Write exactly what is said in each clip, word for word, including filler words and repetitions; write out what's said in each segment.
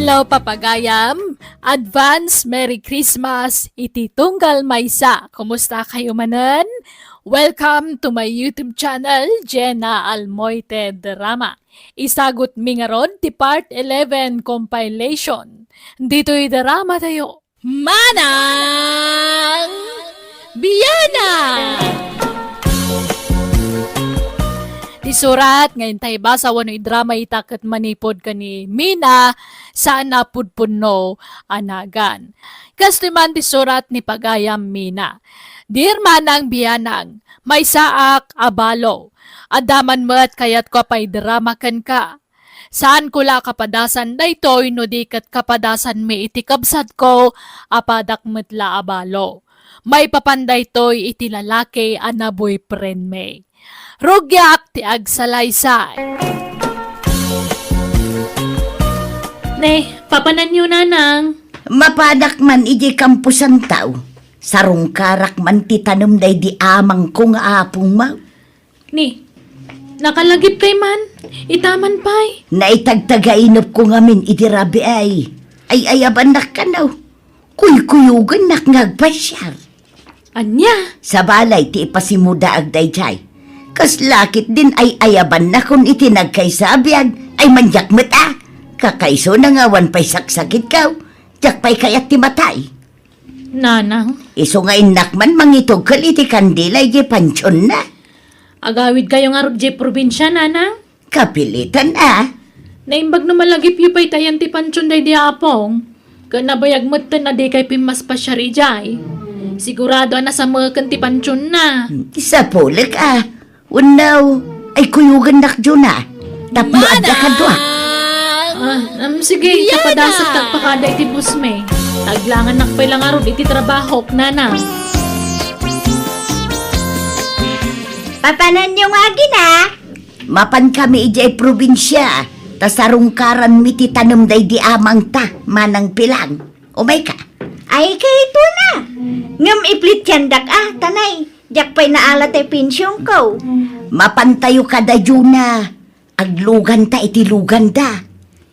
Hello, papagayam! Advance Merry Christmas iti tunggal maysa. Kumusta kayo manen? Welcome to my YouTube channel, Jenna Almoite Drama. Isagutmi ngarud ti Part eleven compilation. Ditoy drama tayo. Manang Biana! Ti surat nga intay basa wenno idrama ita ket manipud ken ni Mina, saan a pudpunno a nagan. Kastoy man ti surat ni pagayam Mina. Dear Manang Bianang, maysaak a balo. Adda man met kayatko a paidrama kenka. Saanko la a kapadasan daytoy no di ket kapadasanmi iti kabsatko a padak met la a balo. Maipapan daytoy iti lalaki a naboyfriendmi. Rugiak ti agsalaysay. Ne, papananyo, nanang? Mapadak man idiay kamposantaw. Sarungkarak man ti tanem daydi amangko nga apongmo. Ni, nakalagipkay man, ita man pay. Naitagtagainepko ngamin iti rabii. Ay-ayabannak kano. Kuykuyogennak nga agpasiar. Ania? Sabali ti ipasimudaag daydiay. Kasla ketdin ay-ayabannakon iti nagkaysa a biag, ay mandiak met a. Kakaisuna nga awan pay saksakitko. Diak pay kayat ti matay. Nanang. Isu nga innak man mangitugkel iti kandila idiay pantionna. Agawidkayo ngarud idiay probinsia, nanang? Kapilitan a. Naimbag no malagipyo pay ti ayan ti pantion daydi a apong. Ket nabayag metten a dikay pimmaspasiar idiay. Sigurado a nasameken ti pantionna. Sapulek a. Wenno, ay kuyogennak, Juna. Tapno adda kadua. Ah, um, sige, Biana! Kapadasak ta agpakada iti boss mi. Aglangannak pay la ngarud iti trabahok, nanang. Papananyo nga agina? Mapankami idiay probinsia, ta sarungkaranmi ti tanem daydi amangta, Manang Pilang. Umayka. Ay, kayatna. Ngem iplitiandak a, tanay. Diak pay naala ti pensionko. Mapantayo kada Juna. Agluganta iti luganda.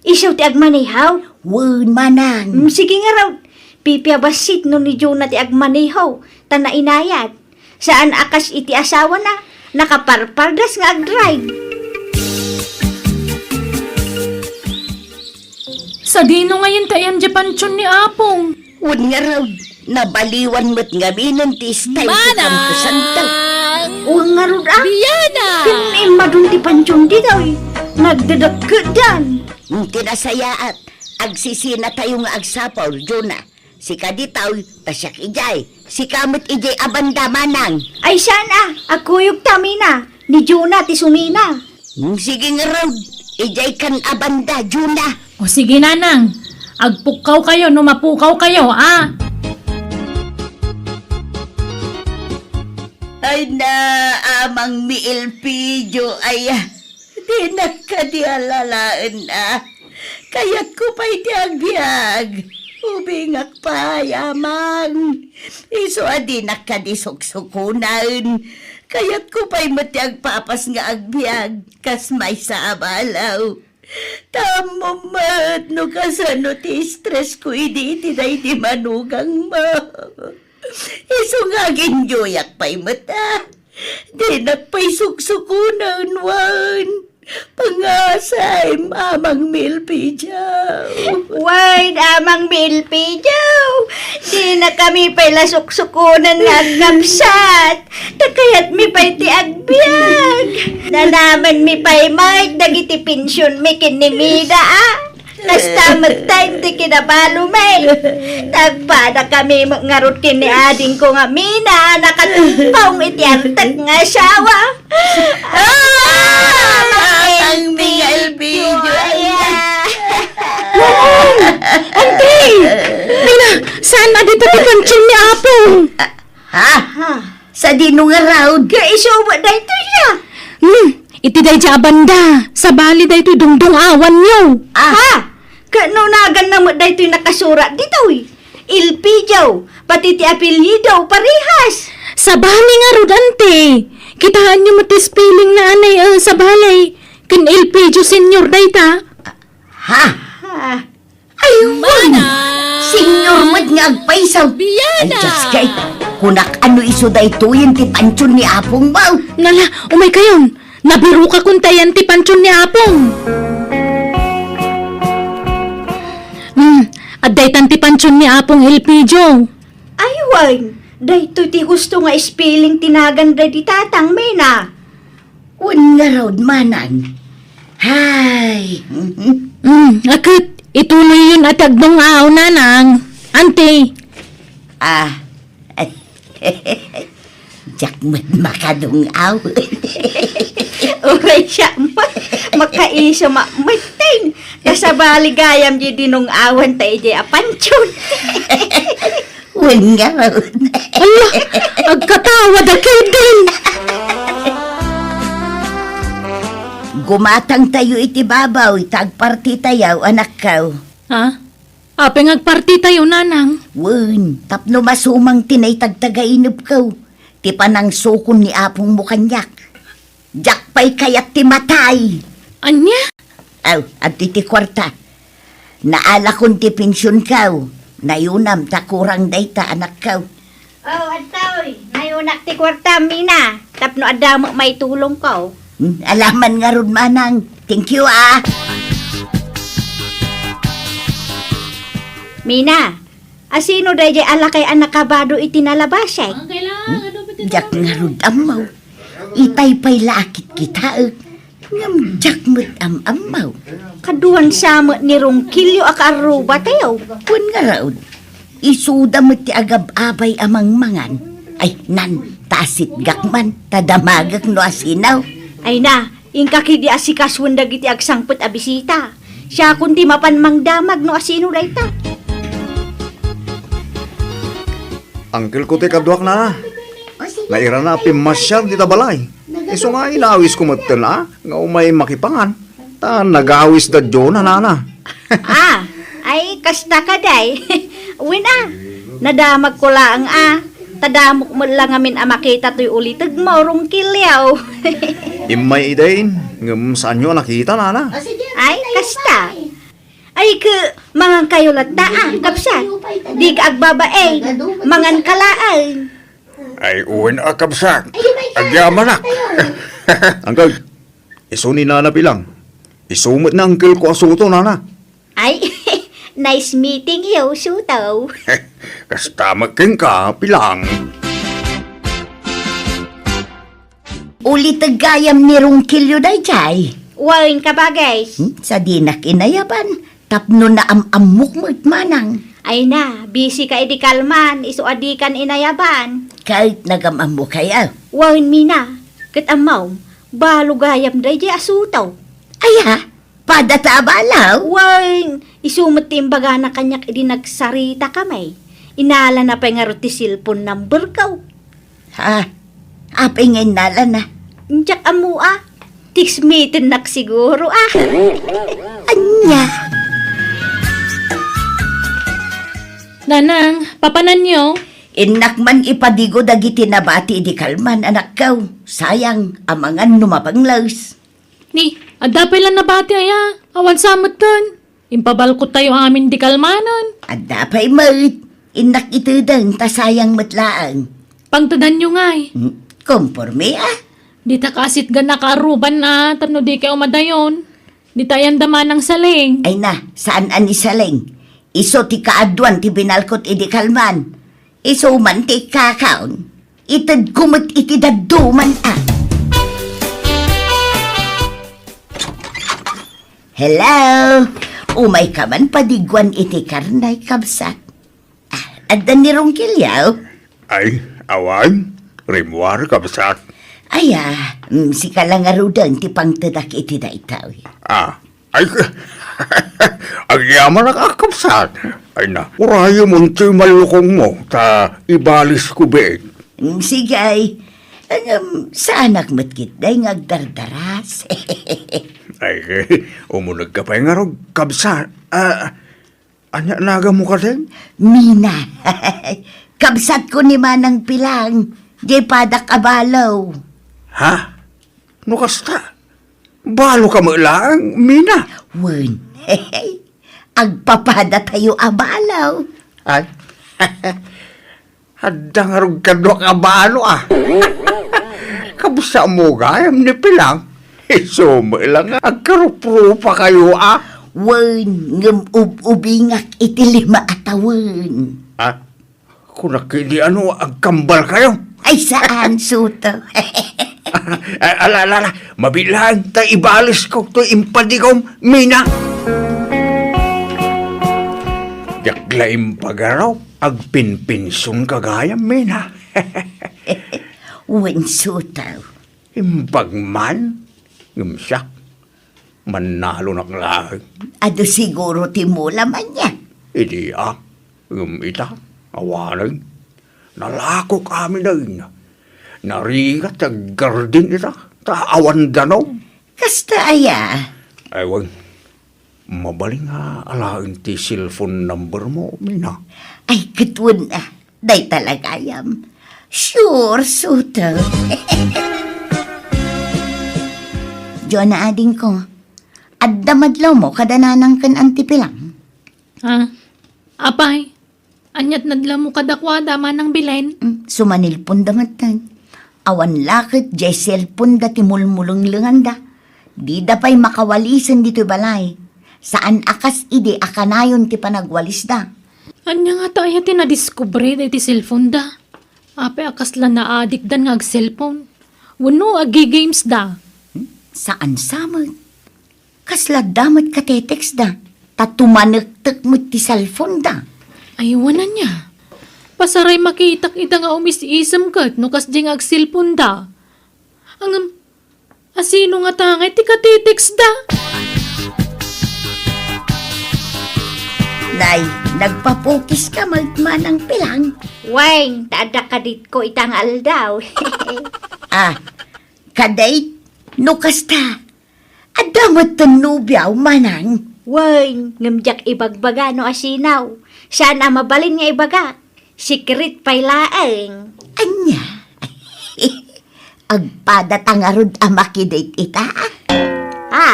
Isu ti agmaneho? Wen, manang. Mm, sige ngarud. Pipia bassit no ni Juna ti agmaneho, ta nainayat. Saan a kas iti asawana, nakaparpardas nga agdrive. Sadino ngayen ti ayan diay pantion ni Apong? Wen ngarud, nabaliwan met ngaminen ti style ti kamposanto. Manang! Wen ngarud a? Biana! Ken immadon ti pantion ditoy. Nagdedekkedan. Iti nasayaat, agsisinatayo nga agsapul, Juna. Sika ditoy, ta siak idiay. Sika met idiay a banda, manang. Ay, saan a? Agkuyogta, Mina. Ni Juna ti sumina. Hmm, sige ngarud. Idiay kan a banda, Juna. O sige, nanang. Agpukkawkayo no mapukawkayo, a. Ay na, amang mi Elpidio, ay, dinak kadi alalaen a. Kayatko pay ti agbiag. Ubingak pay, amang. Isu a dinak kadi suksukonen. Kayatko pay met ti agpapas nga agbiag, kas maysa a balo. Ta ammom met no kasano ti stress ko idi iti daydi manugangmo. Isu nga aginjoyak pay met a. Dinak pay suksukonen wen. Pangasem, amang mi Elpidio. Wen, amang mi Elpidio. Dinakami pay la suksukonen nga agkabsat. Ta kayatmi pay ti agbiag. Nanamenmi pay met dagiti pensionmi ken ni Mina a. Kasta met ti kinabalomi. Nagpadakami met ngarud ken ni adingko nga Mina, nakatungpong iti artek nga asawa. Ah! Ang Mina Elpidio, ay, ah. Auntie! Mina, saan a dita ti pantion ni Apong? Ha? Ha? Sadino ngarud? Nga isu met daytoy a. Hmm, iti daydiay a banda, sabali daytoy dungdung-awanyo. Ah. Ha? Ket no naganna met daytoy nakasurat ditoy. Elpidio, pati ti apelyido, parehas. Sabali ngarud, auntie. Kitaenyo met ti spelling na anay, eh, sabali. Ken Elpidio Senior dayta. Ha? Ha? Manang! Senior met nga agpayso. Biana! Ay, Diyos kay, kunak, ano isu daytoyen ti pansion ni apongmo? Nala, umaykayon. Nabirokakon ta yan ti pansion ni apong. Hmm, adda itan ti pansion ni apong Elpidio. Ay, wen, daytoy ti husto nga spelling ti nagan daydi tatang, Mina. Wen ngarud, manang. Hay. Hmm, a ket, ituloyyon a ti agdung-aw, nanang. Anti. Ah. Diak met makadung-aw. Uray siak met, makaiso met, metteng. Kasabali gayam di dinung-awan ta idiay a pansion. Wen ngarud. Ala, agkatawa da ketdin. Gumatangtayo iti babaw, ita agpartitayo, anakko. Ha? Apay nga agpartitayo, nanang? Wen, tapno masumang ti naitagtagainepko, ti panangsukon ni apongmo kaniak. Diak pay kayat ti matay. Ania? Aw, adtoy ti kuarta. Naalakon ti pensionko. Nayonam ta kurang dayta, anakko. Oh, adtoy. Nayonak ti kuarta, Mina. Tapno adda met maitulongko. Hmm, alaman ngarud, manang. Thank you, ah. Mina, asino daydiay a lakay a nakabado iti nalabasek? Diak ngarud ammo. Itay pay la a kitkitaek. Ngem diak met am-ammo. Kaduan sa met ni Ronquillo a kaarrubatayo. Wen ngarud, isuda met ti agab-abay a mangmangan. Ay, nan, ta asitgak man, ta damagek no asino. Ay na, inka ketdi asikasuen dagiti agsangpet a bisita. Siakon ti mapan mangdamag no asino dayta. Angkelko ti kaduak, nana. Nairana a pimmasiar dita balay. Isu nga inawisko metten a nga umay makipangan. Ta nagawis da Diona, nana. Ah, ay, kasta kadi. Wen a, nadamagko laeng a. Ta damok met la ngamin a makita toy ulitegmo, Ronquillo. Immay idin, ngem saanyo a nakita, nana? Ay, kasta. Ay, ke, mangankayo latta, ah, kabsat. Dika agbabain, manganka laeng. Ay, wen a, kabsat. Agyamanak. Angkel, isu ni Nana Pilang. Isu met ni angkelko a Suto, nana. Ay, nice meeting you, Suto. Kasta met kenka, Pilang. Uliteg gayam ni Ronquillo daydiay. Wen, kabagis. Hmm, sadinak inayaban, tapno naam-ammok met manang. Ay na, busy ka idi kalman, isu a dikan inayaban. Ket nagam-ammokayo. Wen, Mina, ket ammom, balo gayam daydiay a Suto. Aya, pada ta a balo? Wen, isu met ti imbagana kaniak idi nagsaritakami. Inalana pay ngarud ti cellphone numberko. Ha? Apay nga innalana? Diak ammo a. Text-mitennak siguro a. Ania? Nanang, papananyo? Innak man ipadigo dagiti nabati idi kalman, anakko. Sayang, amangan no mapangles. Ni, adda pay la nabati aya? Awan sa metten. Impabalkottayo amin di kalmanen. Adda pay met. Innak itedeng ta sayang met laeng. Pangtedanyo ngay. Hmm, komporme a. Dita kaasitgan a kaaruban a tapno dikay umadayon. Dita ayan da manang Saling. Ay na, saan a ni Saling? Isu ti kaaduan ti binalkot idi kalman. Isu man ti kakaon. Itedko met iti dadduma a. Hello? Umayka man padiguan iti karnay, kabsat. Ah, adda ni Ronquillo? Ay, awan. Rimmuar, kabsat. Aya, mm, sika la ngaruden ti pangtedak iti daytoy. Ah, ay, agyamanak a, kabsat. Ay na, urayem untoy mallukongmo, ta ibalisko biit. Mm, sige, ay. Ngem, saanak met ketdi nga agdardaras. Ay, umunegka pay ngarud, kabsat. Ah, ania naganmo kadi? Mina. Kabsatko ni Manang Pilang, diay padak a balo. Ha? No kasta, baloka met laeng, Mina? Wen. agpapadatayo a balo. Ay, adda ngarud kaduak a balo, a. Kabsa mo gayam ni Pilang. Isu met la nga agkaruprupakayo, a. Wen, ngem ub-ubingak iti lima a tawen. A? Kunak idi ano, agkambalkayo? Ay, saan, Suto? Ay, ala, ala, ala. Mabiit laeng ta ibalesko toy impadigom, Mina. Diak la impagaraw, agpinpinsionka gayam, Mina. Wen, Suto. Imbag man, ngem siak, mannalonak laeng. Adu siguro ti mula man yan. Idi a, ngem ita, awanen. Nalakok amin dayna. Narigat ti aggardin ita, ta awan danum. Kasta aya? Ay, wen. Mabalin nga alaen ti cellphone number mo, Mina? Ay, ket wen, a. Dayta la gayam. Sure, Suto. Jonah, adingko, adda madlawmo kada nanang ken Auntie Pilang? A, apay, ania't nadlawmo kadakuada, Manang Belen? Mm, sumanilponda metten. Awan la ket diay cellphoneda ti mulmulenglenganda. Dida pay makawalisen ditoy balay. Saan a kas idi a kanayon ti panagwalisda. Ania ngata aya ti nadiskubre daytoy cellphoneda? Apay a kasla naadikdan nga ag-cellphone? Wenno agi-gamesda? Hmm? Saan sa met. Kasla adda met katetextda, ta tumanektek met ti cellphoneda. Ay, wen ania. Pasaray makitak ida nga umis-isem ket no kasdiay nga ag-cellphoneda. Ngem, asino ngata ngay ti katetextda? Nay, nagpapukiska met, Manang Pilang? Wen, ta adda kaditko ita nga aldaw. A, kadate? No kasta, adda metten nobiaw, Manang? Wen, ngem diak ibagbaga no asino. Saan a mabalin nga ibagak. Secret pay laeng. Ania? Agpadata ngarud a makidate ita? A,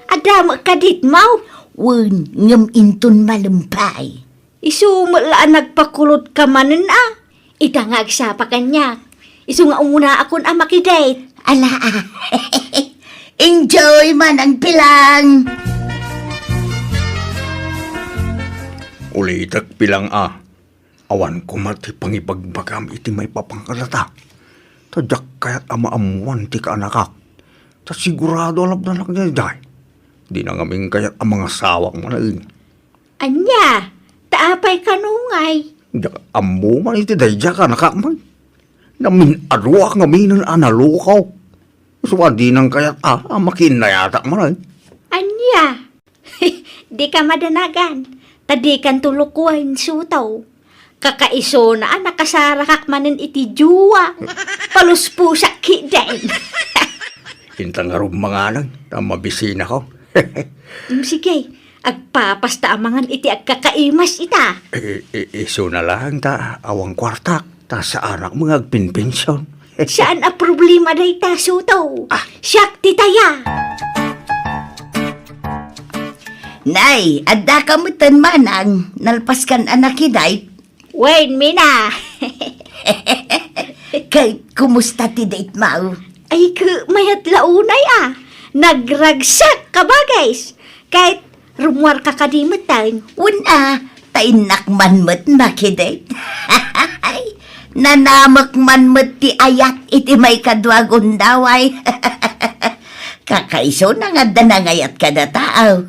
adda met kaditmo? Wen, ngem inton malem pay. Isu met la a nagpakulot ka manen a. Ita nga agsapa kaniak. Isu nga umunaakon a makidate. Ala, a. Enjoy, Manang Pilang. Ulitek, Pilang, a. Awan koma ti pangibagbagam iti maipapan kadata. Ta diak kayat a maammoan ti kaanakak. Ta sigurado a labdanak daydiay. Dina ngamin kayat a mangasawak manen. Ania? Ta apay kano ngay? Diak ammo man iti daydiay a kaanakak man. Namin-aduak ngaminen a naloko. Isu a dinak kayat a, a makiinnayatak manen. Ania? Dika madanagan, ta dikanto lokoen, Suto. Kakaisuna a nakasarakak manen iti jowa. Palusposak ketdin. Inta ngarud manganen, ta mabisinako. Mm, sige, agpapasta a mangan iti agkakaimas ita. I-, i-, isuna laeng ta awan kuartak, ta saanak nga agpinpension. Saan a problema dayta, Suto. A. Siak ti taya. Nay, addaka metten, Manang, nalpaskan a nakidate? Wen, Mina. Ket kumusta ti date mo? Ay, ket mayat la unay a. Nagragsak, kabagis. Ket rummuarka kadi metten? Wen a, ta innak man met makidate. Nanamek man met ti ayat iti maikadua a gundaway. Kakaisuna nga adda nangayat kadata, a.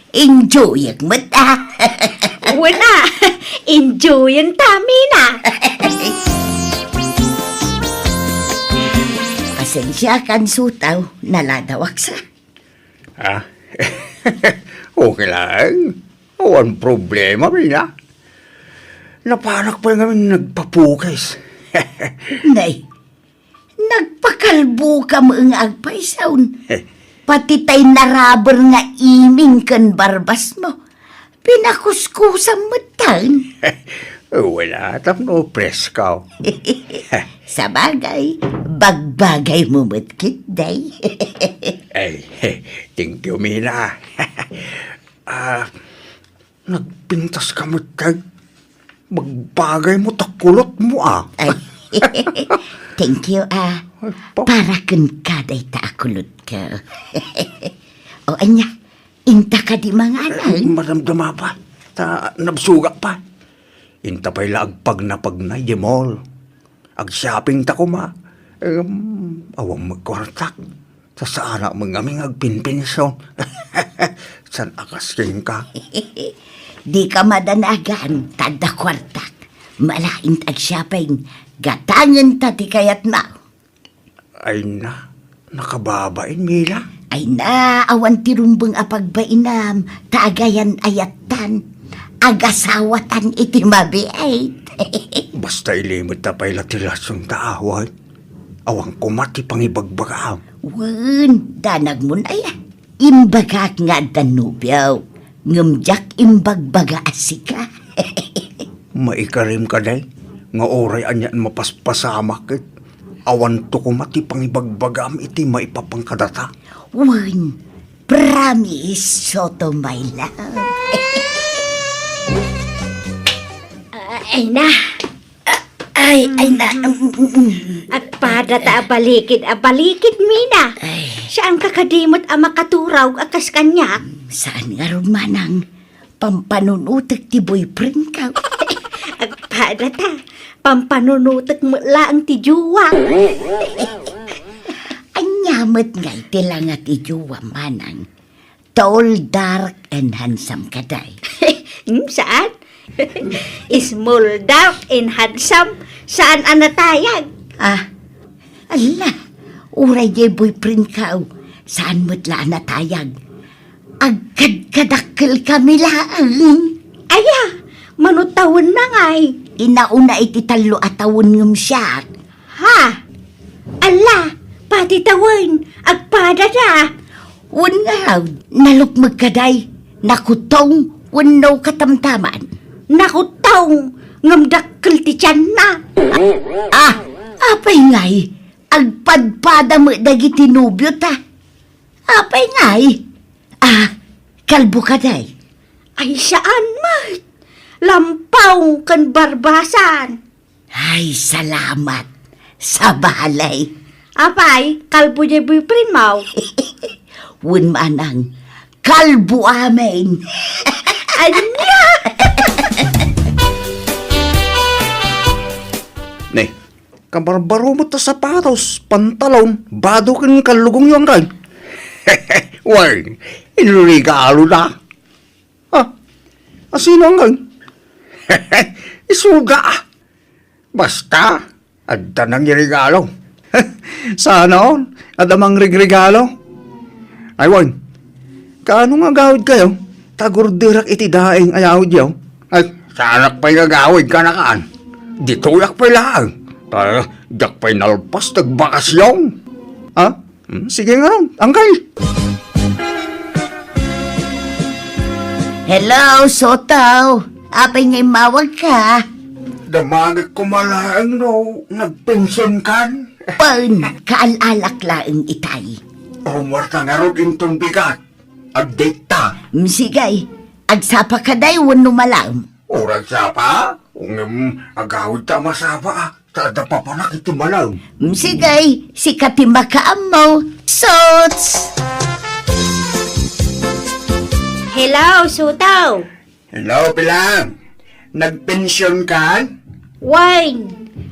Enjoyek met a. Wen a, enjoyen ta, Mina. Pasensiakan, Suto, naladawak sa. A? Okay laeng. Awan problema, Mina. Napanak pay ngamin nagpapukis. Nay, nagpakalboka met nga agpaysaw. Pati tay naraber nga iming ken barbasmo, pinakuskusam metten. Wen a, tapno presko. Sabagay, bagbagaymo met ketdi. Ay, thank you, Mina. A, Nagpintas ka met, Tay. Bagbagay mo ta kulot mo, ah. Ay, thank you, ah. Ay, pa- Para kenka dayta a kulot ko. O, ania, inta kadi mangan? Ay, maramdama pa. Ta, nabsugak pa. Inta pay la agpagnapagna idiay mall. Ag-shopping ta koma. Em, awan met kuartak. Sasaanak met ngamin nga agpinpinsion. Saan a kas kenka? Dika madanagan, ta adda kuartak. Malain ta ag-shopping, gatangen ta ti kayatmo. Ay na, nakababain, Mila. Ay na, awan ti rumbeng a pagbainam, ta agayan ayattan. Agasawatan iti mabiit. Basta ilimedta pay la ti relasyon ta, awan. Awan koma ti pangibagbagaam. Wen, danagmon aya. Imbagak nga adda nobio, ngem diak imbagbaga a sika. Maikarim ka, Day, nga uray anian mapaspasamak ket awanto koma ti pangibagbagaam iti maipapan kadata. Wen, promise, Soto, my love. Ah, ay na. Ay, ay na. Mm, mm, mm. Agpada ta a balikid, a balikid, Mina. Ay. Saan ka kadi met a makaturaw a kas kaniak? Saan ngarud, manang? Pampanunutek ti boyfriend ka. Agpada ta, pampanunutek met laeng ti jowa. Ania met ngay ti langa ti jowa, manang? Tall, dark, and handsome kadi? Hmm, saan? Small, dark, and handsome, saan a natayag? Ah, ala, uray diay boyfriend ka, saan met la a natayag? Agkadkadakkel kami laeng. Aya, mano tawenna ngay? Inauna iti tallo a tawen ngem siak. Ha? Alla, pati tawen, agpadada. Wen ngarud, nalukmeg kadi, nakutong, wenno katamtaman. Nakutong, ngem dakkel ti tianna. Ah, apay ngay, agpadpada met dagiti nobiota. Apay ngay, ah, kalbo kadi? Ay, saan met. Lampaw ken barbasan. Ay, salamat. Sabali. Apay, kalbo diay boyfriendmo? Wen manang, kalbo amin. Ania? Ne, kabarbaro met ta sapatos, pantalon, bado ken kallugongyo, anggaw. Wen, inregalo na. Ah, asino, anggaw? Isuda. Basta, adda nangiregalo. Saan, adda mangregregalo. Ay, wen, kaano nga agawidkayo? Ta agurderak iti daing a yawidyo. Ay, saanak pay nga agawid, kanakan. Ditoyak pay laeng. Ta, diak pay nalpas ti agbakasyon. Ha? Hmm, sige nga, anggaw. Hello, Soto. Apay nga immawagka? Damagek koma laeng no nagpensionkan. Wen, kaal-alak laeng itay. Ummuarta ngarud inton bigat. Update ta. Mm, sige. Agsapa kadi wenno malaem? Uray agsapa? Ngem agawidta a masapa, ah. Ta adda papanak iti malaem. Mm, sige, sika ti makaammo. Sots! Hello, Soto! Hello, Pilang. Nagpensionkan? Wen,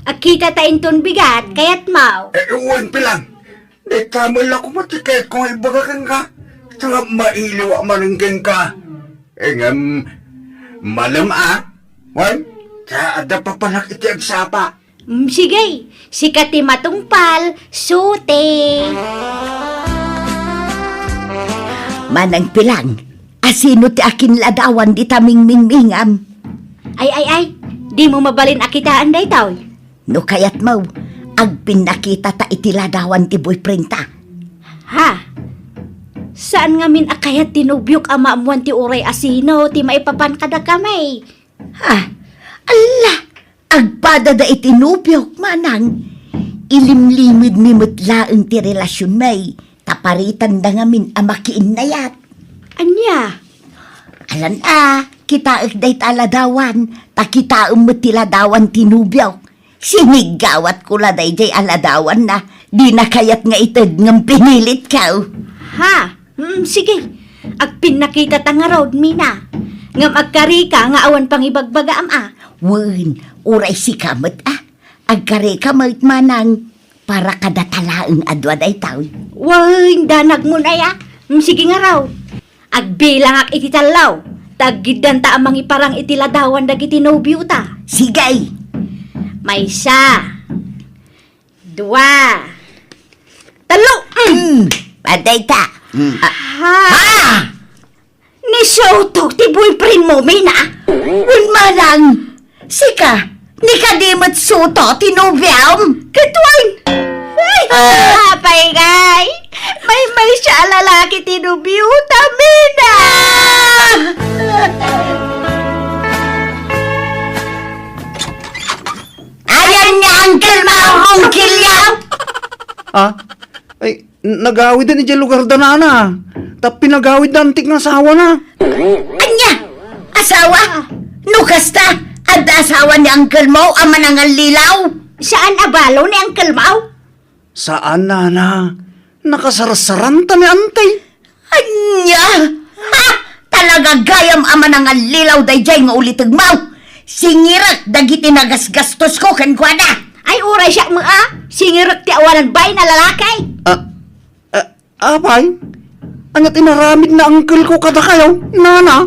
agkita ta inton bigat, kayatmo? Eh, wen, Pilang. Dayta met la koma ti kayatko nga ibaga kenka. Ta mailiwak manen kenka. Ngem, malem a. Wen, ta adda papanak iti agsapa. Mm, sige, sika ti matungpal, Soto. Manang Pilang, asino ti akinladawan dita mingmingmingam? Ay, ay, ay, dimo mabalin a kitaen daytoy? No kayatmo, agpinnakita ta iti ladawan ti boyfriend ta. Ha? Saan ngamin a kayat ti nobiok a maammuan ti uray asino ti maipapan kadakami? Ha? Alla! Agpadada iti nobiok, manang. Ilimlimedmi met laeng ti relasionmi, ta paritanda ngamin a makiinnayat. Ania? Alan a, Kitaek dayta a ladawan, ta kitaem met ti ladawan ti nobiok. Siniggawatko la daydiay a ladawanna. Dina kayat nga ited ngem pinilitko. Ha? Mm, sige. Agpinnakitata ngarud, Mina. Ngem agkarika nga awan pangibagbagaam a. Wen, uray sika met a. Agkarika met, Manang. Para kadata laeng a dua daytoy. Wen, danagmon aya. Mm, sige ngarud. Agbilangak iti tallo, ta aggiddanta a mangiparang iti ladawan dagiti nobiota. Sige. Maysa, dua, tallo. Mm. Mm, adda ita. Mm. Ah. Ha? Ha? Ni Soto ti boyfriend mo, Mina? Wen, Manang. Sika, ni kadi met Soto ti nobiom? Ket wen. Ay, ah, apay ngay? Maymaysa a lalaki ti nobiota, Mina! Ayan nga uncle mo, Uncle Yao! Ah? Ay, N-, nagawiden idiay lugarda, nana. Ta pinagawidda antik nga asawana. Ania? Asawa? No kasta, adda asawa ni uncle mo a manangallilaw? Saan a balo ni uncle mo? Saan, nana. Nakasarsaranta ni anti. Ania? Ha? Talaga gayam a manangallilaw daydiay nga ulitegmo. Singirek dagiti nagasgastosko kenkuana. Ay, uray siak met a. Singirek ti awanan bain a lalaki. Ah, ah, apay? Ania ti inaramid ni uncle ko kadakayo, nana?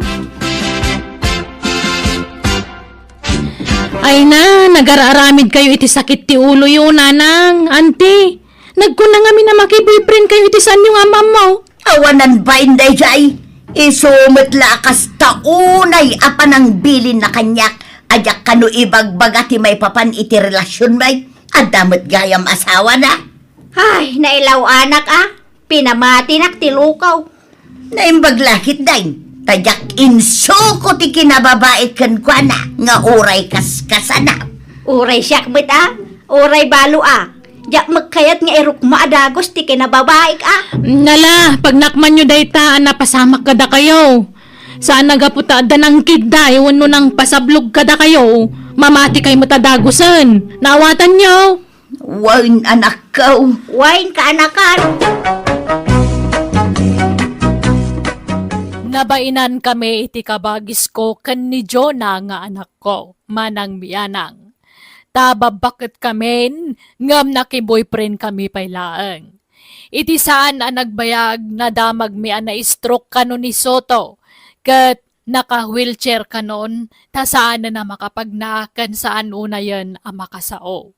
Ay na, nagararamid kayo iti sakit ti uloyo, nanang, anti. Nagkuna ngamin a maki-boyfriend kayo iti saanyo nga am-ammo. Awanan bain daydiay. Isu met la a kasta unay a panangbilinna kaniak a diak kano ibagbaga ti maipapan iti relasionmi. Adda met gayam asawana. Ay, nailaw-anak a. Pinamatinak ti lukaw. Naimbag la ketdin, ta diak insuko ti kinababaik kenkuana nga uray kaskasana. Uray siak met a, uray balo a. Diak met kayat nga irukma a dagus ti kinababaik a. Nala, pagnakmanyo dayta a napasamak kadakayo. Saan a gapu ta adda nangkidday wenno nangpasablog kadakayo, mamati kay met a dagusen. Naawatanyo? Wen, anakko. Wen, kaanakan. Nabainan kami iti kabagisko ken ni Jonah nga anakko, manang mianang. Ta babbaket kamin, ngem naki-boyfriend kami pay laeng. Iti saan a nagbayag, nadamagmi a na-stroke kano ni Soto, ket naka-wheelchair kanon, ta saanen a makapagna ken saan unayen a makasao.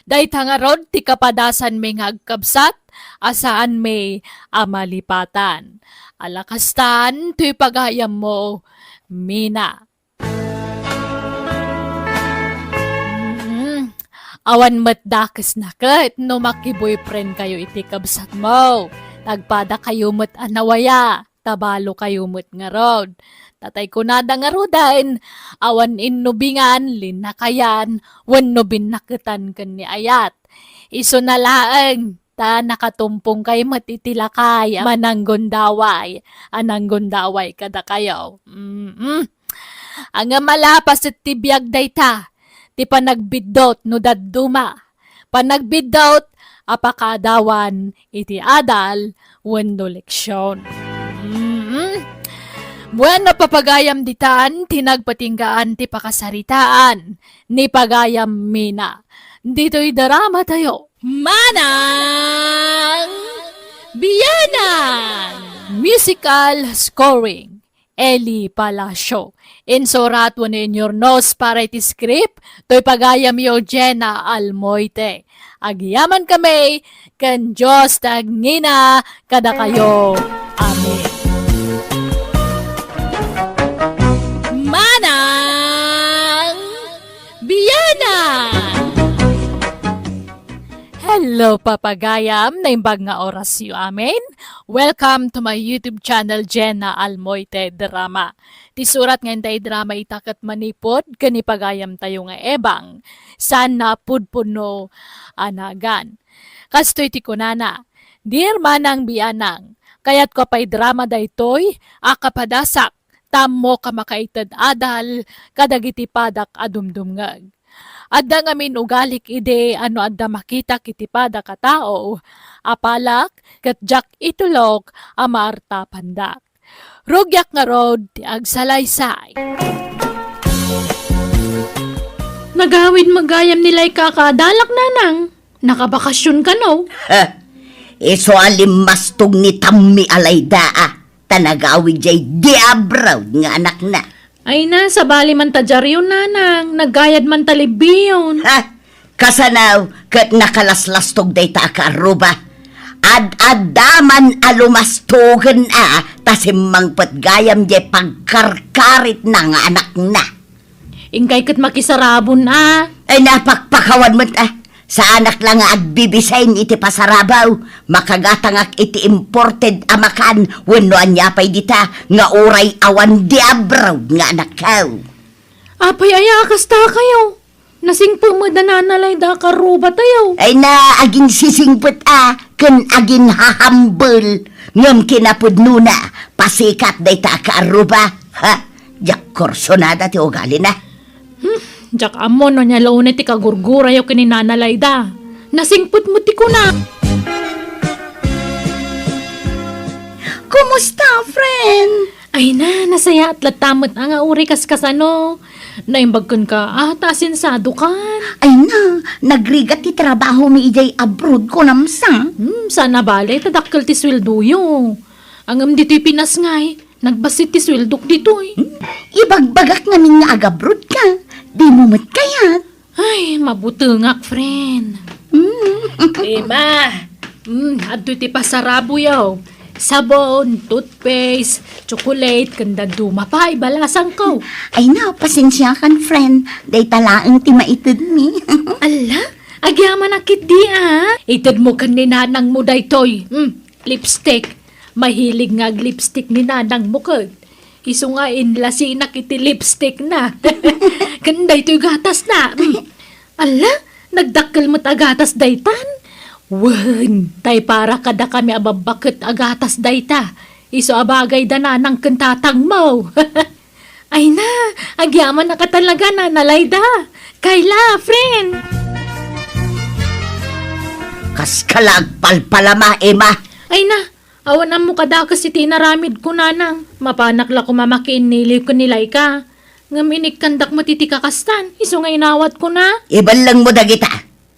Dayta ngarud ti kapadasanmi nga agkabsat a saanmi a malipatan. Ala kastan toy pagayammo, Mina. Mm. Awan met dakesna ket no maki-boyfriend kayo iti kabsatmo. Nagpada kayo met a nawaya. Ta balo kayo met ngarud. Tatay kunada ngaruden, awan innubingan, linnakayan, wenno binnaketan ken ni ayat. Isuna laeng, ta nakatumpong kay met iti lakay a mananggundaway, a nanggundaway kadakayo. Mm-mm. Ngem ala, paset ti biag dayta, ti panagbiddut no dadduma. Panagbiddut a pakaadawan iti adal wenno leksion. Mm. Bueno, papagayam ditan ti nagpatinggaan ti pakasaritaan ni pagayam Mina. Ditoy drama tayo. Manang Bianang! Musical scoring. Eli Palacio. Insurat wenno inyurnos para iti script, toy pagayam Eugenia Almoite. Agyaman kami ken Dios ti agngina kadakayo. Amen. Manang Bianang! Hello, papagayam! Naimbag nga orasyo amin. Welcome to my YouTube channel, Jenna Almoite Drama. Ti surat nga intay drama ita ket manipud ken ni pagayam tayo nga Ebang, saan a pudpudno a nagan. Kastoy ti kunana, "Dear Manang Bianang, kayatko a paidrama daytoy a kapadasak ta ammok a makaited adal kadagiti padak a dumdumngeg. Adda ngamin ugalik idi a no adda makitak iti padak a tao, apalak ket diak itulok a maartapandak. Rugiak ngarud ti agsalaysay. Nagawid met gayam ni Laika a kaadalak, nanang. Nakabakasyon kano? Ha? Isu a limmastog ni Tammi a Layda a, ta nagawid jay diabrawd nga anakna. Ay na, sabali man ta diaryon, nanang. Naggayad man ta libbiyon. Ha? Kasano ket nakalaslastog dayta a kaarruba? Ad-adda man a lumastogen a, ta simmangpet gayam jay pagkarkaritna nga anakna. Inkay ket makisarabon a. Ay, napakpakawan met a. Saanak la nga agbibisay iti pasarabaw. Makagatangak iti imported a makan wenno ania pay dita nga uray awan diabrawd nga anakkaw. Apay aya a kasta kayo? Nasingpet met da Nana Layda a kaarrubatayo. Ay na, aginsisingpet a, ken aginhahambel, ngem kinapudnona, pasikat dayta a kaarruba. Ha? Diak kursunada ti ugalina. Hmm, diak ammo no ania la unay ti kagurgurayo ken ni Nana Layda. Nasingpet met ti kuna. Kumusta, friend? Ay na, nasayaat latta met a nga uray kaskasano. Naimbag kenka a, ta asensiadokan. Ay na, nagrigat ti trabahomi idiay abroad, kunam sa. Hmm, saan a bale, ta dakkel ti sueldoyo. Ngem ditoy Pinas ngay, nagbassit ti sueldok ditoy. Hmm? Ibagbagak ngamin nga agabroad ka. Dimo met kayat. Ay, mabutengak, friend. Mm. Ima, mm, adtoy ti pasaraboyo. Sabon, toothpaste, chocolate, ken dadduma pay, balasangko. Ay na, pasensiakan, friend. Dayta laeng ti maitedmi. Alla, agyamanak ketdi a. Itedmo ken ni nanangmo daytoy. Mm, lipstick. Mahilig nga aglipstick ni nanangmo ket. Isu nga inlasinak iti lipstickna. Ken daytoy gatasna. Mm. Alla, nagdakkel met a gatas daytan. Wen, tay para kadakami a babbaket a gatas dayta. Isu a bagay da nanang ken tatangmo. Ay na, agyamanak a talaga, Nana Layda. Kayla, friend. Kaskala agpalpalama, Ima. Ay na, awan ammo kadakes iti inaramidko, nanang. Mapanak la koma makiinniliw ken ni Laika. Ngem inikkandak met iti kakastan, isu nga inawatko na. Ibellengmo dagita.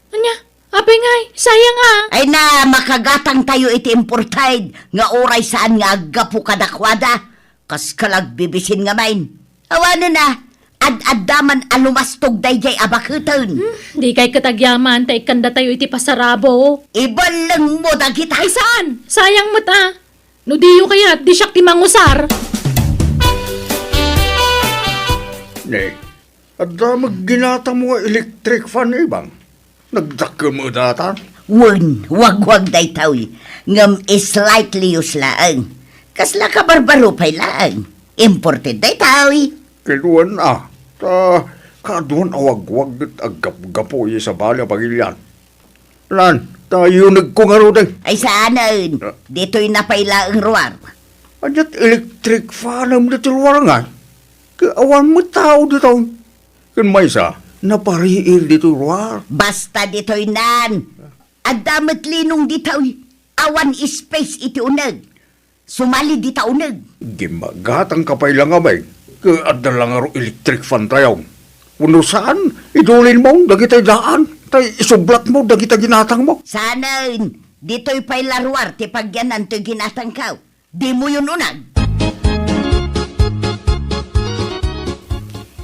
Ania? Apay ngay, sayang a. Ay na, makagatangtayo iti imported nga uray saan nga aggapu kadakuada. Kaskala agbibisin ngamin. Awanen a, ad-adda man a lumastog daydiay a baketen. Hmm, dikay ket agyaman ta ikkandatayo iti pasarabo. Ibellengmo dagita. Ay saan? Sayang met a. No diyo kayat, di siak ti mangusar. Ne, adda met ginatangmo nga electric fan, Ibang? Nagdakkel met dayta? Wen, wagwag daytoy, ngem slightly used laeng. Kasla kabarbaro pay laeng. Imported daytoy. Ket wen a, ta kaaduan a wagwag ket aggapgapu iti sabali a pagilian. Lan, ta yunegko ngaruden. Ay saanen, ah, ditoyna pay laeng ruar. Ania't electric fanem ditoy ruar ngay? Ket awan met tao ditoy. Ken maysa, napariir ditoy ruar. Basta ditoynan. Adda met linong ditoy. Awan space iti uneg. Sumali dita uneg. Gimmagatangka pay la ngamin. Ket adda la ngarud electric fan tayo. Wenno saan, idulinmo dagitay daan, tay isublatmo dagita ginatangmo. Saanen, ditoy pay la ruar ti pagyanan toy ginatangko. Dimoyon uneg.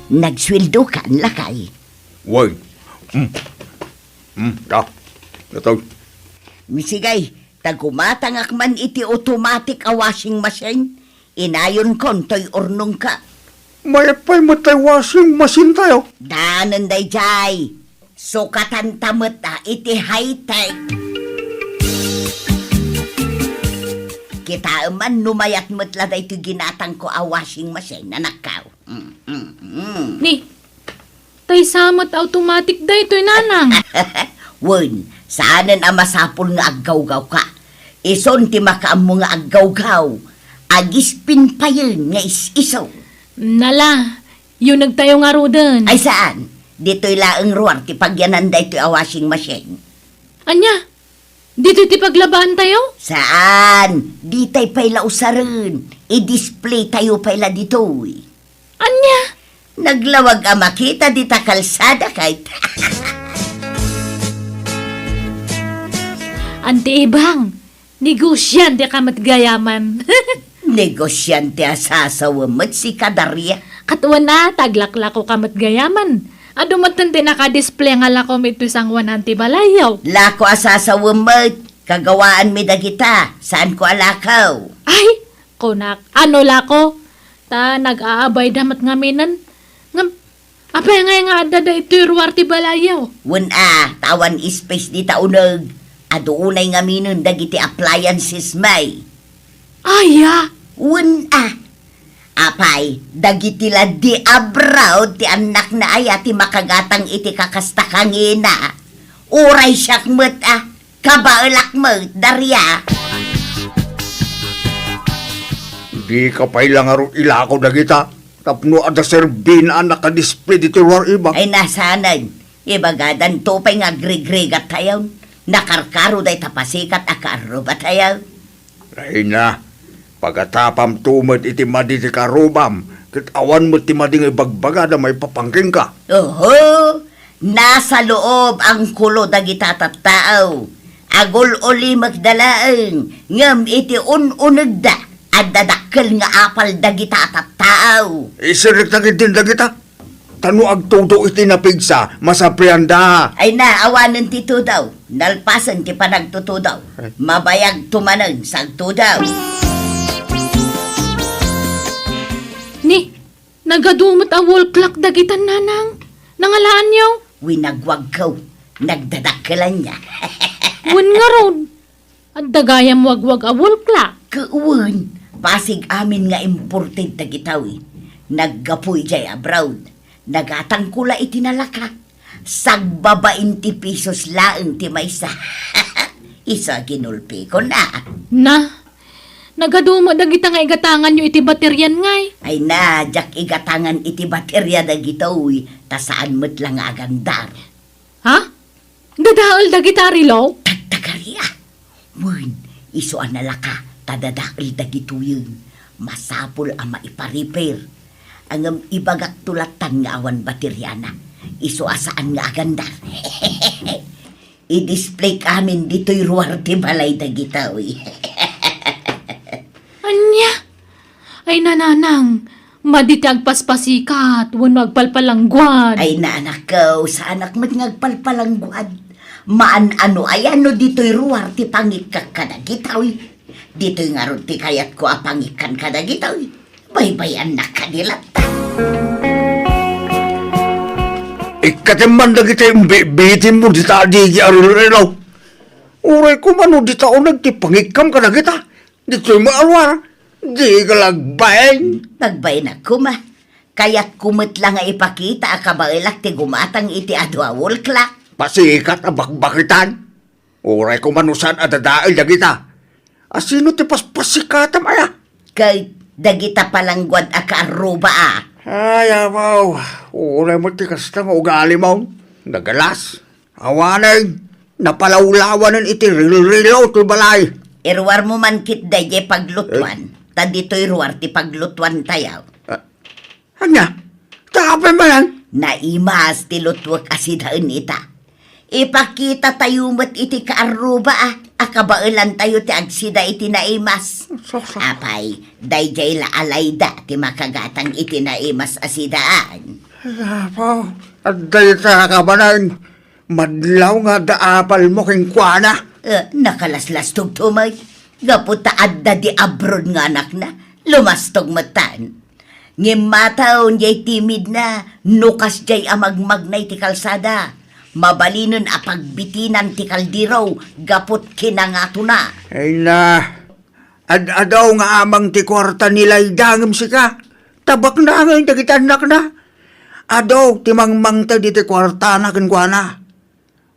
Nagsueldokan, lakay? Wen. Hmm. Hmm, da. Datoy. Misigay, ta gumatangak man iti automatic a washing machine, inayonkon toy urnongko. Mayat pay met tay washing machine tayo. Danen daydiay. Sukatanta met a iti high-tech. Kitaem man no mayat met la daytoy ginatangko a washing machine, anakko. Mm, mm, mm. Ni, tay sa met automatic daytoy, nanang? Wen, saanen a masapul nga aggawgawka. Isun ti makaammo nga aggawgaw. Agispin payen nga is-iso. Nala, yunegtayo ngaruden. Ay, saan. Ditoy laeng ruar ti pagyanan daytoy a washing machine. Ania? Ditoy ti paglabaantayo? Saan. Ditay pay la usaren. I-display tayo pay la ditoy. Ania? Naglawag a makita dita kalsada kayta. Anti Ibang, negosiante ka met gayaman. Negosiante a sasawem met sika, Daria. Ket wen a, ta aglaklako ka met gayaman. Adu metten ti naka-display nga lakom iti sangoanan ti balayyo. Lako a sasawem met, kagawaanmi dagita, saanko a lakaw. Ay, kunak, ano lako? Ta nag-aabayda met ngaminen. Ngem, apay ngay nga adda daytoy ruar ti balayyo? Wen a, ta awan space dita uneg. Adu unay ngaminen dagiti appliances mi. Aya? Wen a. Apay, dagiti la di abroad ti annakna aya ti makagatang iti kakasta kangina. Uray siak met a, kabaelak met, Daria. Dika pay la ngarud ilako dagita, tapno adda serbina a naka-display ditoy ruar, Ibang. Ay, nasanen. Ibagadanto pay nga agrigrigat tayo. Nakarkaro dayta pasikat a kaarrubatayo. Ay na, pagatapamto met iti madi ti karrubam, ket awan met ti madi nga ibagbagada maipapan kenka. Oho, nasa loob angkulo dagita tattao. Agul-ulimekda laeng, ngem iti un-unegda, adda dakkel nga apal dagita tattao. Isirrekta ketdin dagita. Ta no agtudo iti napigsa, masaprianda. Ay na, awanen ti tudo. Nalpasen ti panagtutudo. Ay. Mabayagto manen sa agtudo. Ni, nagadu met a wall clock dagitan, Nanang. Nangalaanyo? Winagwagko. Nagdadakkelanna. Wen ngarud. Adda gayam wagwag a wall clock. Ket wen, pasig amin nga imported dagitoy. Naggapu idiay abroad. Nagatangko la iti nalaka. Sagbabain ti pesos laeng ti maysa. Isu a ginulpikon a. Na, nagadu met dagita nga igatanganyo iti baterian ngay. Ay na, diak igatangan iti bateria dagitoy, ta saan met la nga agandar. Ha? Dadael dagita a relo? Tagtagari a. Wen, isu a nalaka ta dadael dagitoyen. Masapul a maipa-repair. Ngem ibagakto lattan nga awan bateriana. Isu a saan nga agandar. I-display amin ditoy ruar ti balay dagitoy. Ania? Ay, Nanang, madi ti agpaspasikat wenno agpalpalangguad. Ay, anakko, saanak met nga agpalpalangguad. Maan-ano aya no ditoy ruar ti pangikkak kadagitoy. Ditoy ngarud ti kayatko a pangikkan kadagitoy. Baybay-annak kadi latta. Ikkatem man dagiti imbibitinmo dita adigi a rilrilo. Uray koma no dita uneg ti pangikkam kadagita. Ditoy met a ruar, dika la agbain. Nagbain a koma. Kayatko met la nga ipakita a kabaelak ti gumatang iti adu a wall clock. Pasikat a bakbakitan. Uray koma no saan a dadael dagita. A sino ti paspasikatam aya? Ket dagita palangguad a kaarruba a. Ay, abaw. Uray met ti kasta nga ugalimo. Nagalas. Awanen, napalawlawanen iti rilrilo ti balay. Iruarmo man ketdi daydiay paglutuan, eh? Ta ditoy ruar ti paglutuantayo. Ah, ania? Ta apay manen? Naimas ti lutuek a sidaen ita. Ipakitatayo met iti kaarruba a, a kabaelantayo ti agsida iti naimas. Sus, sus. Apay, daydiay la a layda ti makagatang iti naimas a sidaan. Ay, apo, adda ita a kabaelan. Madlaw nga adda apalmo kenkuana. Eh, nakalaslastogto met. Gapu ta adda di abroad nga anakna, lumastog metten. Ngem mataw diay timidna, no kasdiay a magmagna iti kalsada. Mabalinen a pagbitinan ti kaldero gapu ti kinangatona. Ay na, ad-adu nga amang ti kuarta ni Layda ngem sika. Tabakna ngay dagiti annakna. Adu ti mangmangted iti kuartana kenkuana.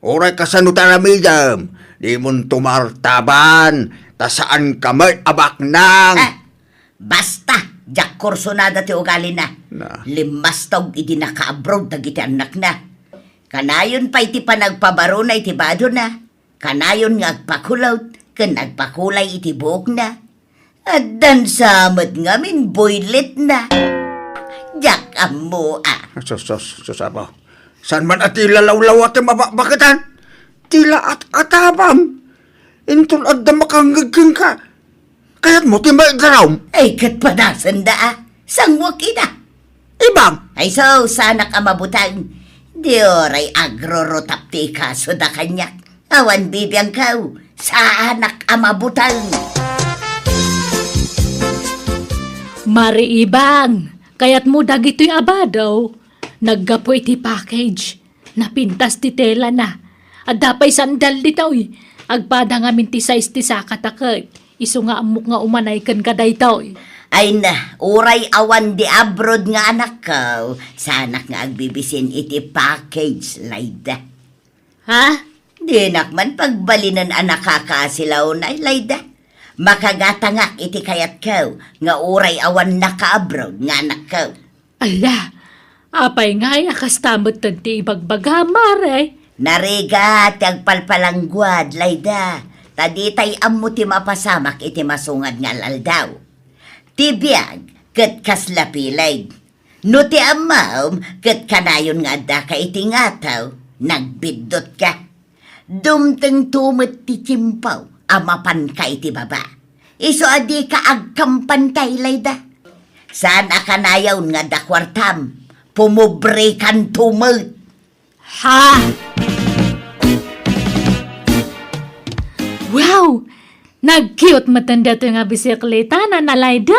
Uray kasano ti aramidem, dimon tumartaban, ta saanka met a baknang. Ah, basta, Diak kursunada ti ugalina. Na. Limmastog idi naka-abroad dagiti annakna. Kanayon pay ti panagpabarona iti badona. Kanayon nga agpakulot ken agpakulay iti buokna. Addan sa met ngamin buylitna. Diak ammo a. Sus, sus, sus, apo. Saan man a ti lalawlawa ti mabakbaketan? Ti laat-atabam. Inton adda makangngeg kenka, kayatmo ti maiggaram? Ay, ket padasenda a. Sanguak ida. Ibang! Ay, so, saanak a mabuteng. Di uray agrurutap ti ikasoda kaniak. Awan bibiangko, saanak a mabuteng. Mari Ibang, kayatmo dagitoy a bado? Naggapu iti package. Napintas ti telana. Adda pay sandal ditoy. Agpada ngamin ti size ti sakata ket isu nga ammok nga umanay kenka daytoy. Ay na, uray awan di abroad nga anakko, saanak nga agbibisin iti package, Layda. Ha? Dinak man pagbalinen a nakakaasilaw, Layda. Makagatangak iti kayatko nga uray awan naka-abroad nga anakko. Ala, apay ngay a kasta metten ti ibagbaga, Mare? Narigat ti agpalpalangguad, Layda, ta ditay ammo ti mapasamak iti masungad nga al-aldaw. Ti biag ket kasla pileg. No ti ammom ket kanayon nga addaka iti ngataw, nagbiddutka. Dumtengto met ti tiempo a mapanka iti baba. Isu a dika agkampantay, Layda. Saan a kanayon nga adda kuartam, pumobrekanto met. Ha? Wow! Nag-cute metten daytoy nga bisikleta, Nana Layda.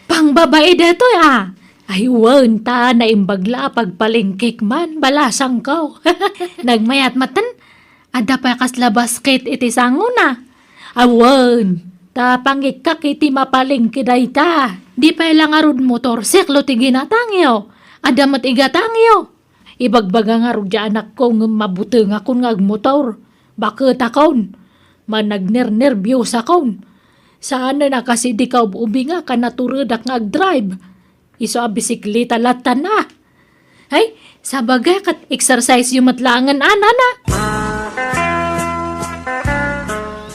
Pangbabai daytoy, a. Ay, wen, ta naimbag la a pagpalengkek man, balasangko. Nagmayat metten, adda pay kasla basket iti sangona. Awan, ta pangikkak iti mapalengke dayta. Di pay la ngarud motorsiklo ti ginatangyo. Adda met igatangyo. Ibagbaga ngarud ti anakko ngem mabutengakon nga agmotor. Baketakon. Managnernerbiosakon. Saanen a kas idi kaub-ubingak a naturedak nga agdrive. Isu a bisikleta lattan a. Ay, sabagay ket exercise-yo met laengen a, Nana.